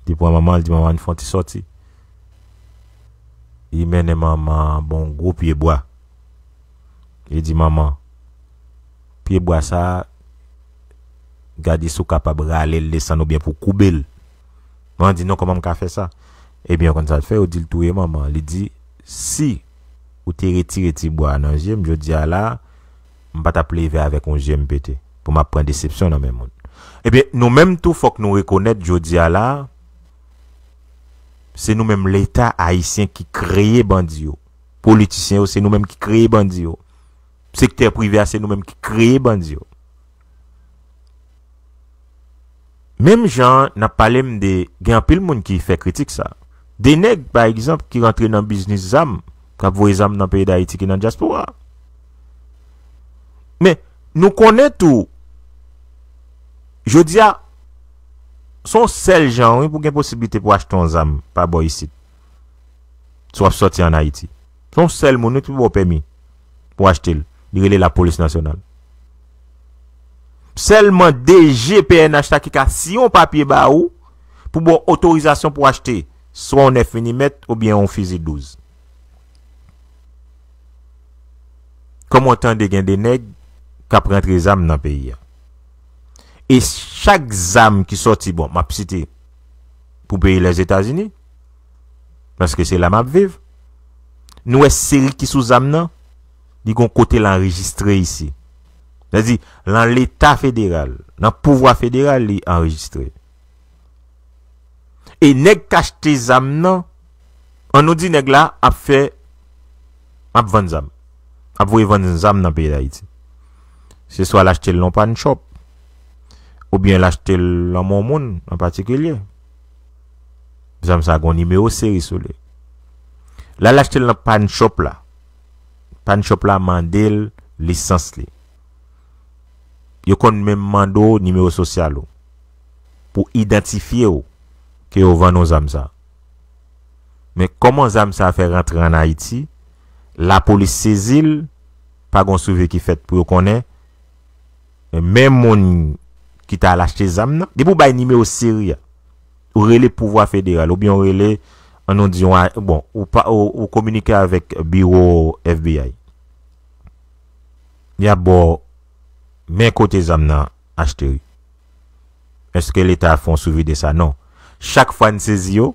Li pran manman, li di manman, ann fè yon ti sòti. Li mennen manman an bò yon gwo pye bwa. Li di manman, pye bwa sa a, gade si w kapab rale l desann oubyen pou w koube l. Manman di non, kòman m ka fè sa? Ebyen, ou konn sa l fè, yo di l touye manman an. Li di, si ou te retire ti bwa a nan zye m, jodi a la a, m pa t ap leve avèk yon zye m pete, pou m ap pran desepsyon nan men moun. Ebyen, nou menm tou, fòk nou rekonèt jodi a la a, se nou menm Leta ayisyen ki kreye bandi yo. Politisyen yo, se nou menm ki kreye bandi yo. Sektè prive a, se nou menm ki kreye bandi yo. Menm jan n ap pale m de, gen anpil moun ki fè kritik sa. De nèg, pa egzanp, ki rantre nan biznis zam, k ap voye zam nan peyi Dayiti ki nan dyaspora. Men, nou konnen tou, jodi a, se yon sèl jan, wi, pou gen posiblite pou achte yon zam pa bò isit. Si w ap sòti ann Ayiti. Se yon sèl moun, wi, ki ba w pèmi pou achte l. Li rele Lapolis Nasyonal. Sèlman D G P N H la ki ka siyen yon papye ba ou pou ba w otorizasyon pou achte swa yon nèf milimèt oubyen yon fizi douz. Kòman w tande gen de nèg k ap rantre zam nan peyi a? E chak zam ki sòti, bon, m ap site pou peyi Lèzetazini, paske se la m ap viv. Nou wè seri ki sou zam nan, li gon kote l anrejistre isi. Sètadi, nan Leta federal, nan pouvwa federal, li anrejistre. E nèg k achte zam nan, ann nou di nèg la ap fè, ap vann zam. Ap voye vann zam nan peyi Dayiti. Se swa l achte l nan yon pawn shop, oubyen l achte l nan men yon moun an patikilye. Zam sa gon nimewo seri sou li. Lè l achte l nan pawn shop la, pawn shop la mande l lisans li. Yo konn menm mande w nimewo sosyal ou pou idantifye w ke yo vann ou zam sa. Men kòman zam sa fè rantre ann Ayiti, lapolis sezi l, pa gon swivi ki fèt pou yo konnen, men moun ki t al achte zam nan, depi w bay nimewo seri a, ou rele pouvwa federal, oubyen ou rele, ann nou di, yon a-, bon, ou pa, ou, ou kominike avèk biwo F B I. Y ap ba w men kote zam nan achte, wi. Èske Leta fè yon swivi de sa? Non. Chak fwa n sezi yo,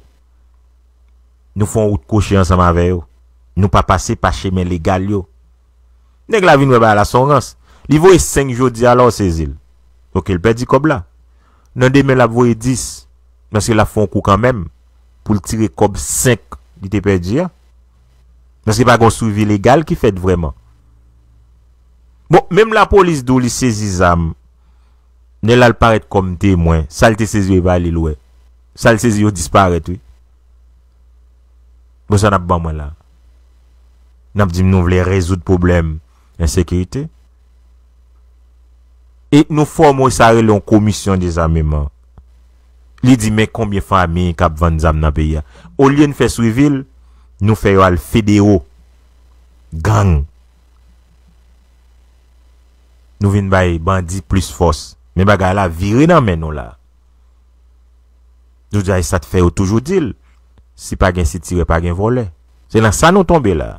nou fè yon wout kwochi ansanm avè yo. Nou pa pase pa chemen legal yo. Nèg la vin wè bagay la se yon rans. Li voye senk jodi a, la w sezi l. Oke, l pèdi kòb la. Nan demen, l ap voye dis. Paske l ap fè yon kou kanmenm pou l tire kòb senk li te pèdi a. Paske pa gen yon swivi legal ki fèt vrèman. Bon, menm lapolis di w li sezi zam, nèg la l parèt kòm temwen, sa l te sezi yo pa li l wè. Sa l sezi yo disparèt, wi. Bon, sa n ap ban mwen la? N ap di m nou vle rezoud pwoblèm ensekirite. E nou fòme sa rele yon komisyon dezameman. Li di, men konbyen fanmi k ap vann zam nan peyi a. Olye n fè swivi l, nou fè yo al federo. Gang. Nou vin bay bandi plis fòs. Men bagay la vire nan men nou la. Nou di, ay, sa t fè yo toujou di l, si pa gen sitirè, pa gen vòlè. Se nan sa nou tonbe la.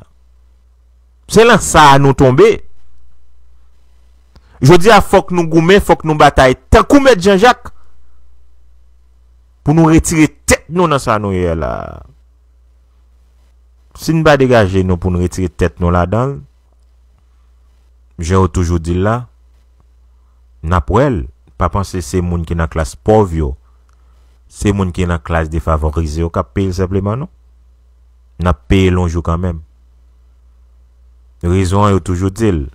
Se nan sa nou tonbe. Jodi a, fòk nou goumen, fòk nou batay tankou Mèt Jan Jak pou nou retire tèt nou nan sa nou ye la. Si n pa degaje nou pou n retire tèt nou ladan l, jan yo toujou di l la, n ap wè l. Pa panse se moun ki nan klas pòv yo, se moun ki nan klas defavorize yo k ap peye l senpleman, non. N ap peye l yon jou kanmenm. Rezon an, yo toujou di l,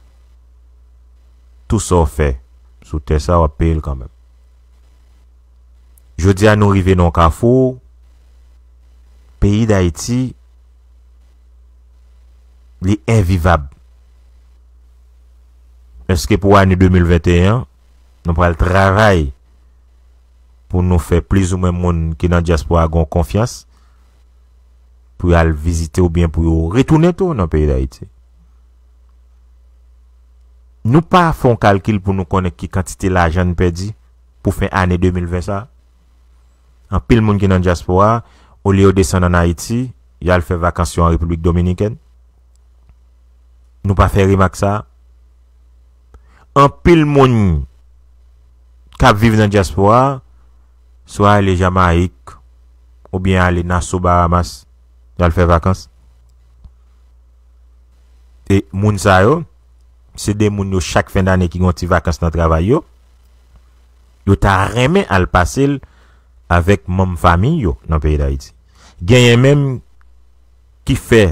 tou sa w fè sou tè sa, w ap peye l kanmenm. Jodi a, nou rive nan yon kafou, peyi Dayiti, li envivab. Èske pou ane de mil venteyen an, nou pral travay pou nou fè plizoumwen moun ki nan dyaspora gen konfyans pou y al vizite oubyen pou yo retounen tou nan peyi Dayiti? Nou pa fè yon kalkil pou nou konnen ki kantite lajan n pèdi pou fen ane de mil ven sa? Anpil moun ki nan dyaspora, olye yo desann ann Ayiti, y al fè vakans yo an Repiblik Dominikèn. Nou pa fè remak sa? Anpil moun k ap viv nan dyaspora, swa ale Jamayik, oubyen ale Nassau, Bahamas, y al fè vakans. E moun sa yo, se de moun yo, chak fen dane, ki gen yon ti vakans nan travay yo, yo ta renmen al pase l avèk manm fanmi yo nan peyi Dayiti. Genyen menm ki fè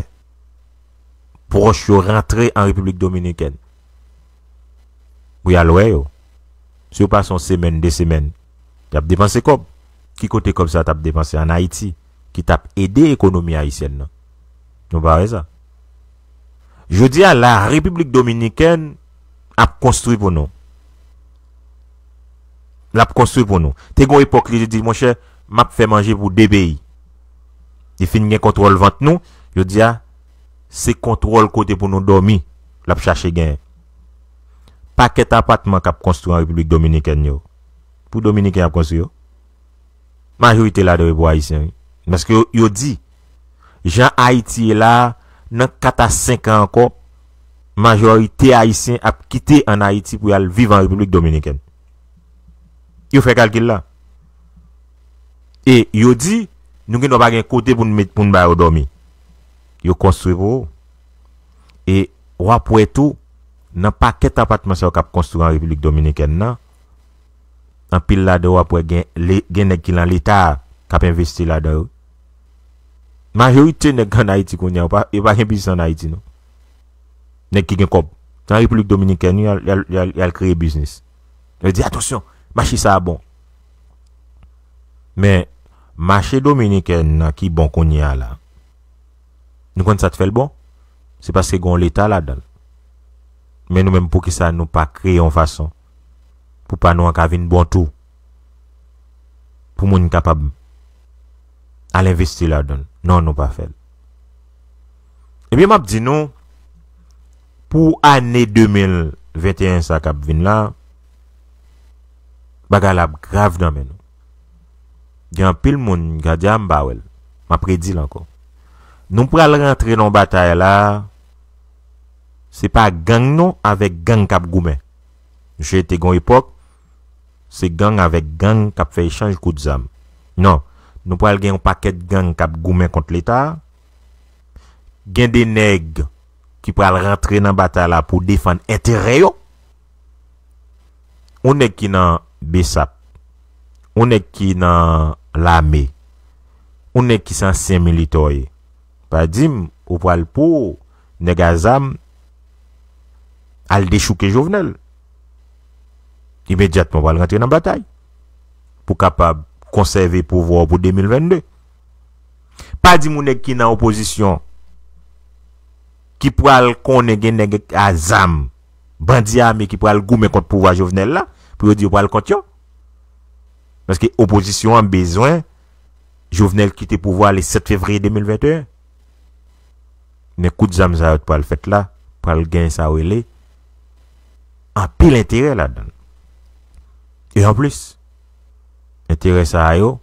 pwòch yo rantre an Repiblik Dominikèn pou y al wè yo. Si yo pase yon semèn, de semèn, y ap depanse kòb. Ki kote kòb sa t ap depanse? Ann Ayiti, ki t ap ede ekonomi ayisyèn nan. Nou pa wè sa? Jodi a la, Repiblik Dominikèn ap konstwi pou nou. L ap konstwi pou nou. Te gen yon epòk, li te di, monchè, m ap fè manje pou de peyi. Li fin gen kontwòl vant nou, jodi a, se kontwòl kote pou nou dòmi l ap chache genyen. Pakèt apatman k ap konstwi an Repiblik Dominikèn yo, pou Dominiken y ap konstwi yo. Majorite ladan yo pou Ayisyen, wi. Paske yo, yo di, jan Ayiti ye la, nan kat a senk an ankò, majorite Ayisyen ap kite ann Ayiti pou y al viv an Repiblik Dominikèn. Yo fè kalkil la. E yo di, nou gendwa pa gen kote pou n met, pou n ba yo dòmi. Yo konstwi pou ou. E w ap wè tou, nan pakèt apatman sa yo k ap konstwi an Repiblik Dominikèn nan, anpil ladan yo w ap wè gen, le-, gen nèg ki nan Leta a k ap envesti ladan yo. Majorite nèg ann Ayiti kounye a, yo pa, yo pa gen biznis ann Ayiti, non. Nèg ki gen kòb. Nan Repiblik Dominikèn, y al, y al, y al, y al kreye biznis. Yo di, atansyon, mache sa a bon. Men, mache dominikèn nan ki bon kounye a la, nou konn sa t fè l bon? Se paske gen yon Leta ladan l. Men nou menm, poukisa nou pa kreye yon fason pou pa nou an ka vin bon tou? Pou moun kapab al envesti ladan l. Non, nou pa fè l. Ebyen, m ap di nou, pou ane de mil venteyen sa k ap vin la, bagay la ap grav nan men nou. Gen anpil moun k a di, a, m pa wè l. M ap redi l ankò. Nou pral rantre nan yon batay la, se pa gang non, avèk gang k ap goumen. Misye te gen yon epòk, se gang avèk gang k ap fè echanj kout zam. Non, nou pral gen yon pakèt gang k ap goumen kont Leta a. Gen de nèg ki pral rantre nan batay la pou defann enterè yo. Yon nèg ki nan BSAP, yon nèg ki nan lame, yon nèg ki se ansyen militè w ye, pa di m ou pral pou nèg a zam al dechouke Jovenel. Imedyatman, w pral rantre nan batay pou kapab konsève pouvwa w pou de mil vennde. Pa di m yon nèg ki nan opozisyon ki pral konnen gen nèg a zam, bandi ame ki pral goumen kont pouvwa Jovenel la, pou yo di yo pral kont yo. Paske opozisyon an bezwen Jovenel kite pouvwa le sèt fevriye de mil venteyen. Men kout zam sa yo t pral fèt la, pral gen sa yo rele anpil enterè ladan l. E anplis, enterè sa a yo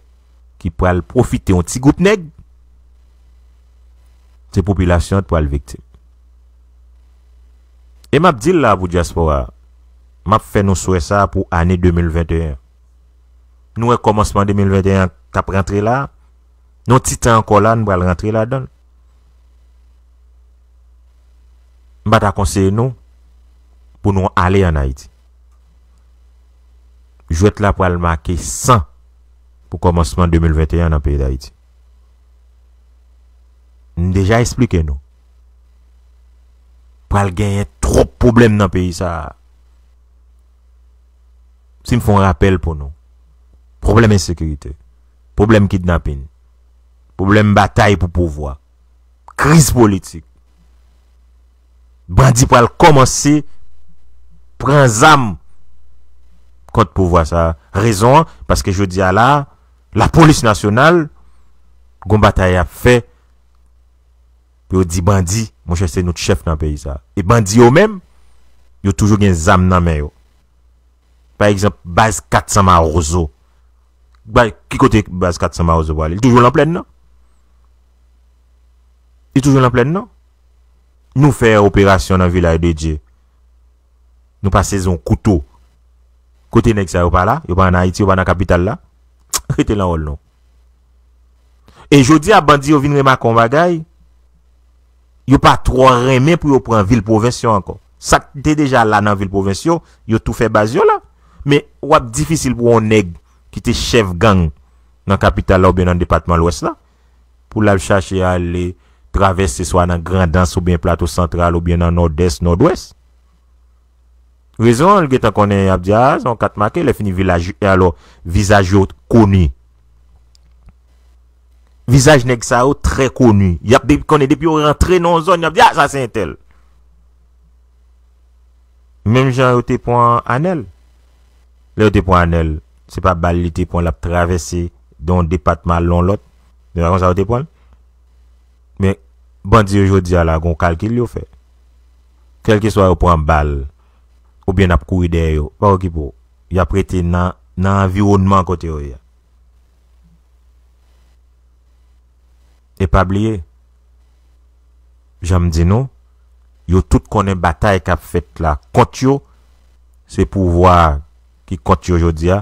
ki pral pwofite yon ti gwoup nèg, se popilasyon an k pral viktim. E m ap di l la pou dyaspora a, m ap fè nou swè sa a pou ane de mil venteyen. Nou wè kòmansman de mil venteyen k ap rantre la, nan ti tan ankò la, nou pral rantre ladan l. M pa ta konseye nou pou nou ale ann Ayiti. Jwèt la pral make san pou kòmansman de mil venteyen nan peyi Dayiti. M deja esplike nou. Pral genyen twòp pwoblèm nan peyi sa a. Si m fè yon rapèl pou nou, pwoblèm ensekirite, pwoblèm kidnapin, pwoblèm batay pou pouvwa, kriz politik, bandi pral kòmanse pran zam kont pouvwa sa a. Rezon an, paske jodi a la, lapolis nasyonal, gon batay y ap fè pou yo di bandi, monchè, se nou k chèf nan peyi sa a. E bandi yo menm, yo toujou gen zam nan men yo. Pa egzanp, baz kat san Mawozo. Ba, ki kote baz kat san Mawozo pwale? Li toujou nan plèn nan? Li toujou nan plèn nan? Nou fè operasyon nan Vilaj de Dye. Nou pa sezi yon kouto. Kote nèg sa yo pa la? Yo pa ann Ayiti, yo pa nan kapital la? Rete nan wòl nou. E jodi a, bandi yo vin remake yon bagay, yo pa twò renmen pou yo pran vil pwovens yo ankò. Sa k te deja la nan vil pwovens yo, yo tou fè baz yo la. Men w ap difisil pou yon nèg ki te chèf gang nan kapital la oubyen nan depatman Lwès la, pou l al chache ale travèse swa nan Grandans oubyen Plato Santral oubyen nan Nòdès, Nòdwès. Rezon an, l gentan konnen y ap di, a, se yon kat make, lè fini vilaj, alò, vizaj yo koni. Vizaj nèg sa yo trè koni. Y ap de-, konnen depi yo rantre nan yon zòn, y ap di, a, sa se entèl. Menm jan yo te pran Anèl. Lè yo te pran Anèl, se pa bal li te pran, l ap travèse de yon depatman al nan yon lòt. Se pa konsa yo te pran l? Men, bandi yo jodi a la, gon kalkil yo fè. Kèlkeswa yo pran bal, oubyen n ap kouri dèyè yo, pa okipe w. Y ap rete nan, nan anviwònman kote yo ye a. E pa bliye, jan m di nou, yo tout konnen batay k ap fèt la kont yo, se pouvwa a ki kont yo jodi a,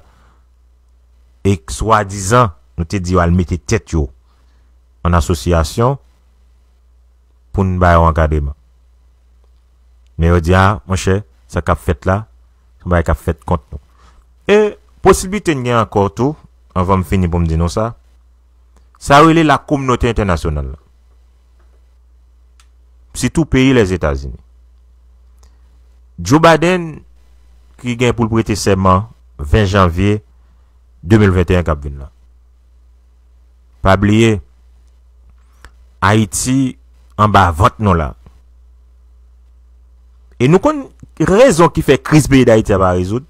e swadizan, nou te di yo al mete tèt yo an asosyasyon pou n ba yo ankadreman. Men yo di, a, monchè, sa k ap fèt la, se yon bagay k ap fèt kont nou. E posiblite n gen ankò tou, anvan m fini pou m di nou sa, sa yo rele lakominote entènasyonal la. Sitou peyi Lèzetazini. Joe Biden, ki gen pou l prete sèman ven janvye de mil venteyen k ap vin la. Pa bliye, Ayiti anba vant nou la. E nou konn rezon ki fè kriz peyi Dayiti a pa rezoud.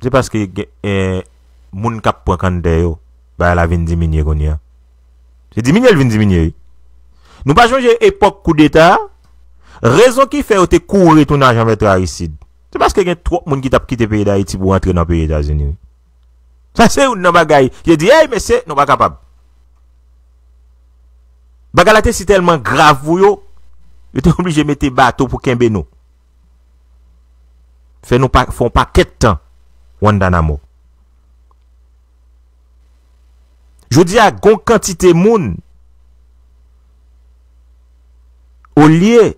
Se paske gen, eh, moun k ap pran kanntè yo, bagay la vin diminye kounye a. Se diminye l vin diminye, wi. Nou pa sonje epòk koudeta a? Rezon ki fè yo te kouri tounen a Jean Bertrand Aristide, se paske gen twòp moun ki t ap kite peyi Dayiti pou rantre nan peyi Etazini, wi. Sa se youn nan bagay. Yo di, "Ey, mesye, nou pa kapab." Bagay la te si tèlman grav pou yo, yo te oblije mete bato pou kenbe nou. Fè nou pa, fè yon pakèt tan Guantanamo. Jodi a, gon kantite moun, olye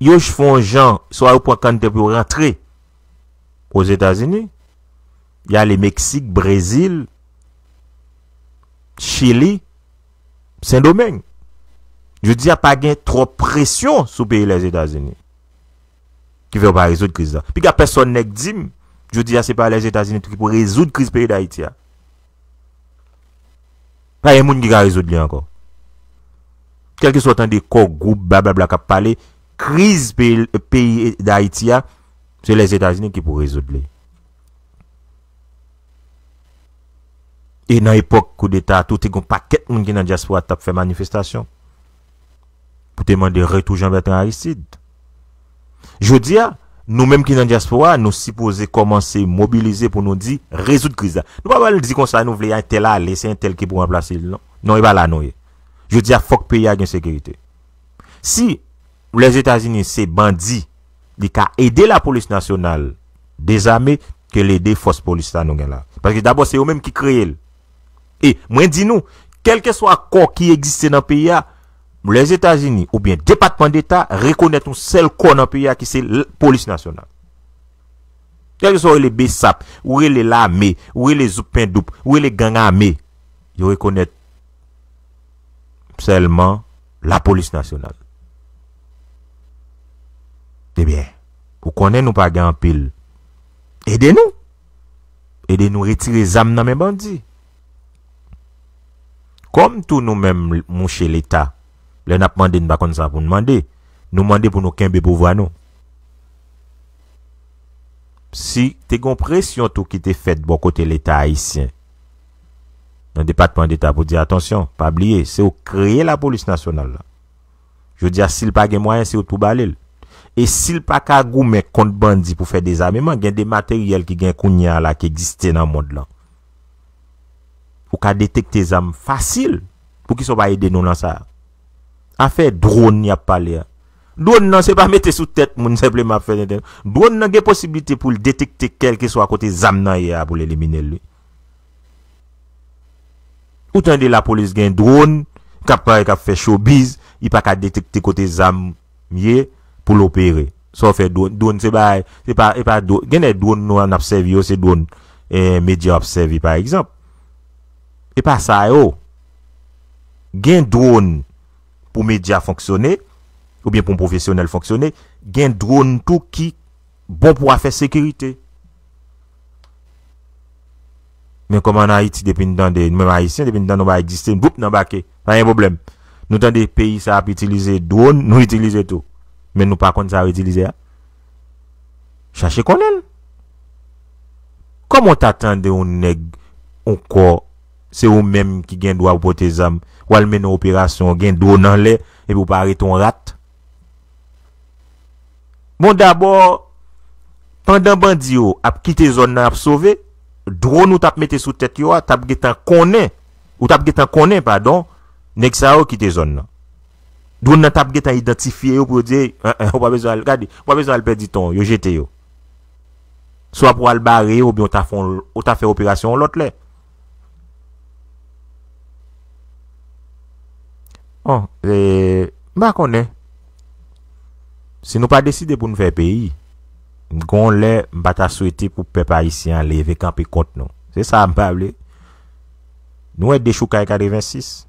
yo fè yon jan, swa yo pran kanntè pou yo rantre Ozetazini, y ale Meksik, Brezil, Chili, Sendomeng. Jodi a pa gen twòp presyon sou peyi Lèzetazini. Ki fè yo pa rezoud kriz la. Piga pèsòn nèg di m, jodi a se pa Lèzetazini tou ki pou rezoud kriz peyi Dayiti a. Pa gen moun ki ka rezoud li ankò. Kèlkeswa w tande kò gwoup blablabla k ap pale, kriz peyi, peyi Dayiti a, se Lèzetazini ki pou rezoud li. E nan epòk koudeta a tou, te gen yon pakèt moun ki nan dyaspora t ap fè manifestasyon pou te mande retou Jean Bertrand Aristide. Jodi a, nou menm ki nan dyaspora, nou sipoze kòmanse mobilize pou nou di, rezoud kriz la. Nou pa pral di konsa nou vle entèl ale, se entèl ki pou ranplase l, non. Non, e pa la nou ye. Jodi a, fòk peyi a gen sekirite. Si Lèzetazini se bandi, li ka ede lapolis nasyonal dezame, ke l ede fòs polis sa nou gen la. Paske dabò, se yo menm ki kreye l. E mwen di nou, kèlkeswa kò ki egziste nan peyi a, Lèzetazini oubyen Depatman Deta rekonèt yon sèl kò nan peyi a ki se l-, polis nasyonal. Kèlkeswa ou rele besap, ou rele lame, ou rele zouk pendoup, ou rele gang ame, yo rekonèt sèlman lapolis nasyonal. Ebyen, ou konnen nou pa gen anpil. Ede nou. Ede nou retire zam nan men bandi. Kòm tou nou menm mouche Leta, lè n ap mande, n pa konn sa pou n mande. Nou mande pou nou kenbe pouvwa nou. Si te gen presyon tou ki te fèt bò kote Leta ayisyen, nan Depatman Deta pou di, atansyon, pa bliye, se yo kreye lapolis nasyonal la. Jodi a, si l pa gen mwayen, se yo t pou bale l. E si l pa ka goumen kont bandi pou fè dezameman, gen de materyèl ki gen kounye a la ki egziste nan mond lan. Ou ka detekte zam fasil. Poukisa w pa ede nou nan sa? Afè dwòn y ap pale a. Dwòn nan se pa mete sou tèt moun senpleman ap fè tenten. Dwòn nan gen posiblite pou l detekte kèlkeswa kote zam nan ye a pou l elimine l, wi. Ou tande lapolis gen dwòn k ap pale, k ap fè showbiz, li pa ka detekte kote zam ye pou l opere. Sa w fè dwòn, dwòn se bagay, se pa, se pa dwòn. Gen de dwòn nou an ap sèvi yo, se dwòn, eh, medya ap sèvi, pa egzanp. E pa sa yo. Gen dwòn pou medya fonksyone, oubyen pou yon pwofesyonèl fonksyone, gen dwòn tou ki bon pou afè sekirite. Men kòm ann Ayiti, depi n tande, nou menm Ayisyen, depi n tande yon bagay egziste, boup, n anbake. Pa gen pwoblèm. Nou tande peyi sa ap itilize dwòn, nou itilize tou. Men nou pa konn sa yo itilize a. Chache konnen l. Kòman w ta tande yon nèg, yon kò, se ou menm ki gen dwa pou pote zam, w al mennen yon operasyon, gen dwòn anlè, epi w pa arete yon rat? Bon, dabò, pandan bandi yo ap kite zòn nan ap sove, dwòn ou t ap mete sou tèt yo a t ap gentan konnen, ou t ap gentan konnen, padon, nèg sa yo kite zòn nan. Dwòn nan t ap gentan idantifye yo pou yo di, "En, en, ou pa bezwen al gade, ou pa bezwen al pèdi tan w, yo jete yo." Swa pou al bare yo, oubyen ou ta fè, ou ta fè operasyon yon lòt lè. Bon, e, m pa konnen. Si nou pa deside pou n fè peyi, gon lè m pa ta swete pou pèp ayisyen an leve kanpe kont nou. Se sa m pa vle. Nou wè dechoukay katrevensis.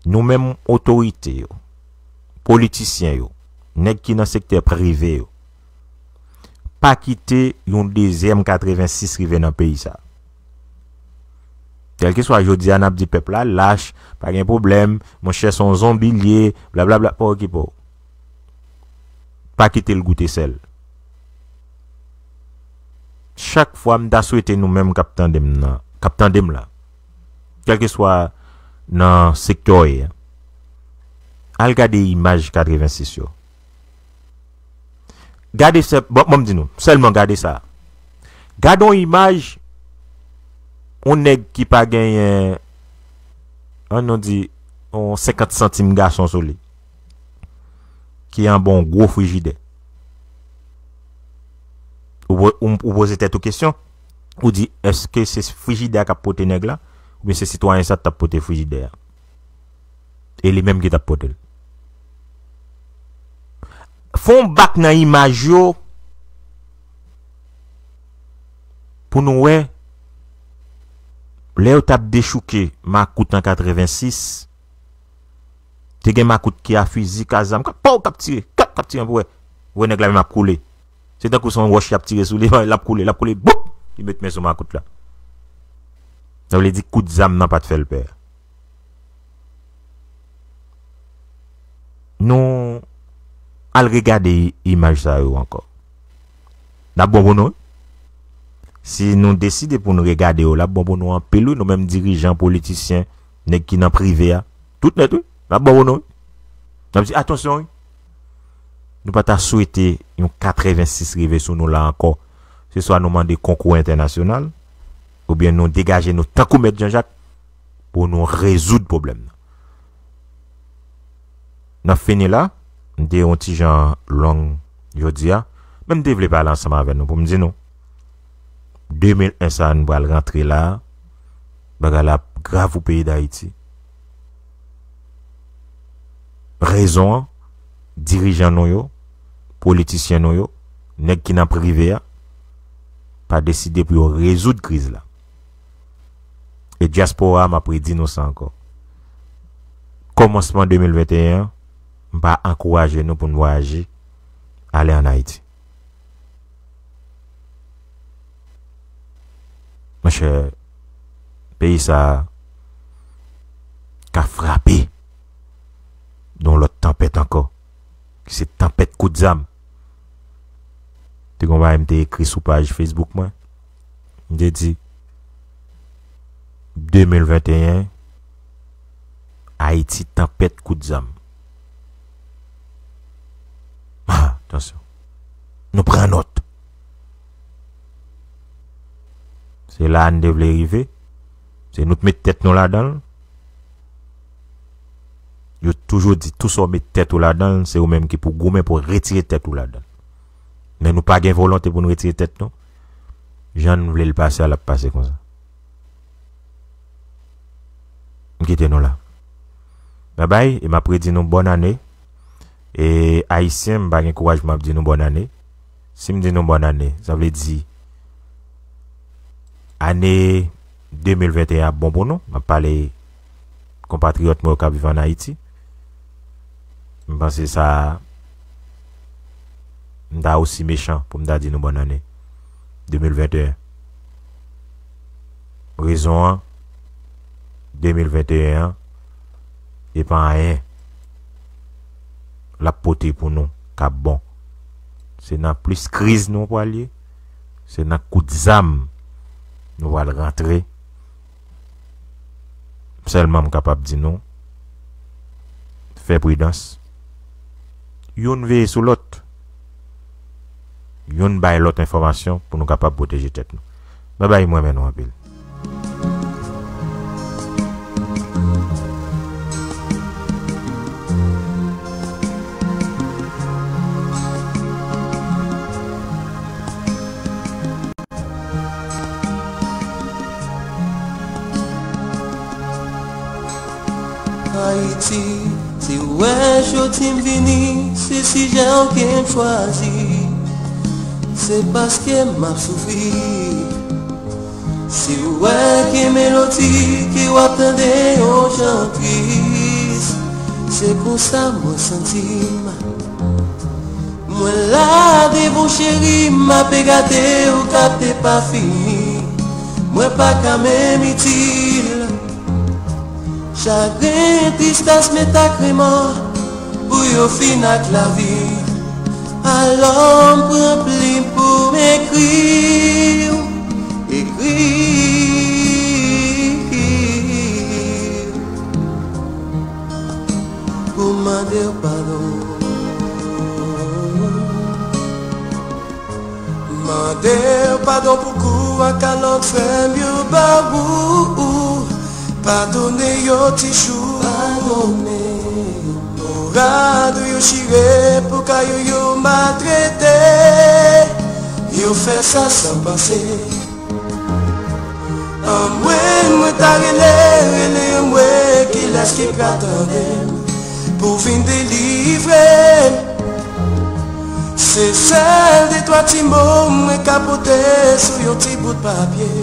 Nou menm otorite yo, politisyen yo, nèg ki nan sektè prive yo, pa kite yon dezyèm katrevensis rive nan peyi sa. Kèlkeswa jodi a n ap di pèp la lach, pa gen pwoblèm, monchè, se yon zonbi l ye, blablabla, pa okipe w. Pa kite l goute sèl. Chak fwa m ta swete nou menm k ap tande m nan, k ap tande m la, kèlkeswa nan sektè w ye, al gade imaj katrevensis yo. Gade sè, bon, bon, m di nou, sèlman gade sa. Gade yon imaj, yon nèg ki pa genyen, ann nou di, yon senkant santim gason sou li, ki anba yon gwo frijidè. Ou, po- ou, ou poze tèt ou kesyon, ou di, èske se frijidè a k ap pote nèg la, oubyen se sitwayen sa t ap pote frijidè a? E li menm ki t ap pote l. Fè yon bak nan imaj yo pou nou wè lè yo t ap dechouke makout an katrevensis. Te gen makout ki a fizi, k a zam, k ap, pow, k ap tire, k ap, k ap tire pou wè. Ou wè nèg la menm ap koule. Se tankou se yon wòch y ap tire sou li, l ap koule, l ap koule, boup! Li met men sou makout la. Sa vle di kout zam nan pa t fè l pè. Nou al regade imaj sa yo ankò. L ap bon pou nou, wi. Si nou deside pou nou regade yo, l ap bon pou nou anpil, wi. Nou menm dirijan, politisyen, nèg ki nan prive a, tout nèt, wi. L ap bon pou nou, wi. N ap di, atansyon, wi. Nou pa ta swete yon katrevensis rive sou nou la ankò. Se swa nou mande konkou entènasyonal, oubyen nou degaje nou tankou Mèt Janjak pou nou rezoud pwoblèm nan. N ap fini la. M te yon ti jan long jodi a, men m te vle pale ansanm avè nou pou m di nou, de mil en sa a nou pral rantre la a, bagay la ap grav pou peyi Dayiti. Rezon an, dirijan nou yo, politisyen nou yo, nèg ki nan prive a, pa deside pou yo rezoud kriz la. E dyaspora a, m ap redi nou sa ankò. Kòmansman de mil venteyen an, m pa ankouraje nou pou n vwayaje ale ann Ayiti. Monchè, peyi sa a ka frape de yon lòt tanpèt ankò, ki se tanpèt kout zam. Te gon bagay m te ekri sou paj Facebook mwen. M te di, de mil venteyen, Ayiti tanpèt kout zam. Ah, atansyon. Nou pran nòt. Se la a n te vle rive. Se nou t met tèt nou ladan l. Yo toujou di, tou sa w met tèt ou ladan l, se ou menm ki pou goumen pou retire tèt ou ladan l. Men nou pa gen volonte pou n retire tèt nou. Jan n vle l pase a, l ap pase konsa. M kite nou la. Babay, e m ap redi nou bòn ane. E Ayisyen, m pa gen kouraj pou m ap di nou bòn ane. Si m di nou bòn ane, sa vle di ane de mil venteyen ap bon pou nou. M ap pale konpatriyòt mwen yo k ap viv ann Ayiti. M panse sa, m ta osi mechan pou m ta di nou bòn ane de mil venteyen. Rezon an, de mil venteyen an, e pa anyen l ap pote pou nou k ap bon. Se nan plis kriz nou pral ye, se nan kout zam nou pral rantre. Sèlman m kapab di nou, fè pridans. Youn veye sou lòt. Youn bay lòt enfòmasyon pou nou kapab pwoteje tèt nou. Babay, m renmen nou anpil. Ayiti, si w wè jodi m vini, se sijè w ke m chwazi, se paske m ap soufri. Si w wè gen melodi ke w ap tande yon jan tris, se konsa mwen santi m. Mwen la devan w cheri, m ape gade w k ap depafini. Mwen pa ka menm itil. Chagren, tristès, men ak remò pou yo fin ak lavi. Alò m pran plim pou m ekri w, ekri w. Pou mande w padon. Mande w padon pou kou ak kalòt frè m yo ba ou. Padone yo ti chou. Padone. Pou rad ou yo chire, pou kay ou yo maltrete. Yo fè sa san panse. Anmwey, mwen ta rele, rele anmwey, kilès ki ka tande m pou vin delivre m? Se sèl de twa ti mo mwen ka pote sou yon ti bout papye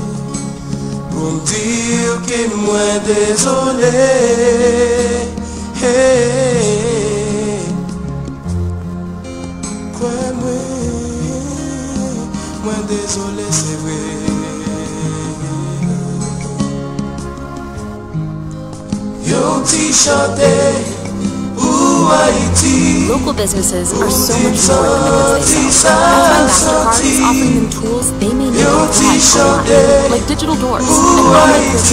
pou m di w ke mwen dezole. Hey. Kwè mwen, mwen dezole, se vre. Yon ti chante pou Ayiti. Local businesses are so much more than the business they sell. That's why MasterCard is offering them tools they may need to thrive online, like digital doors and online business.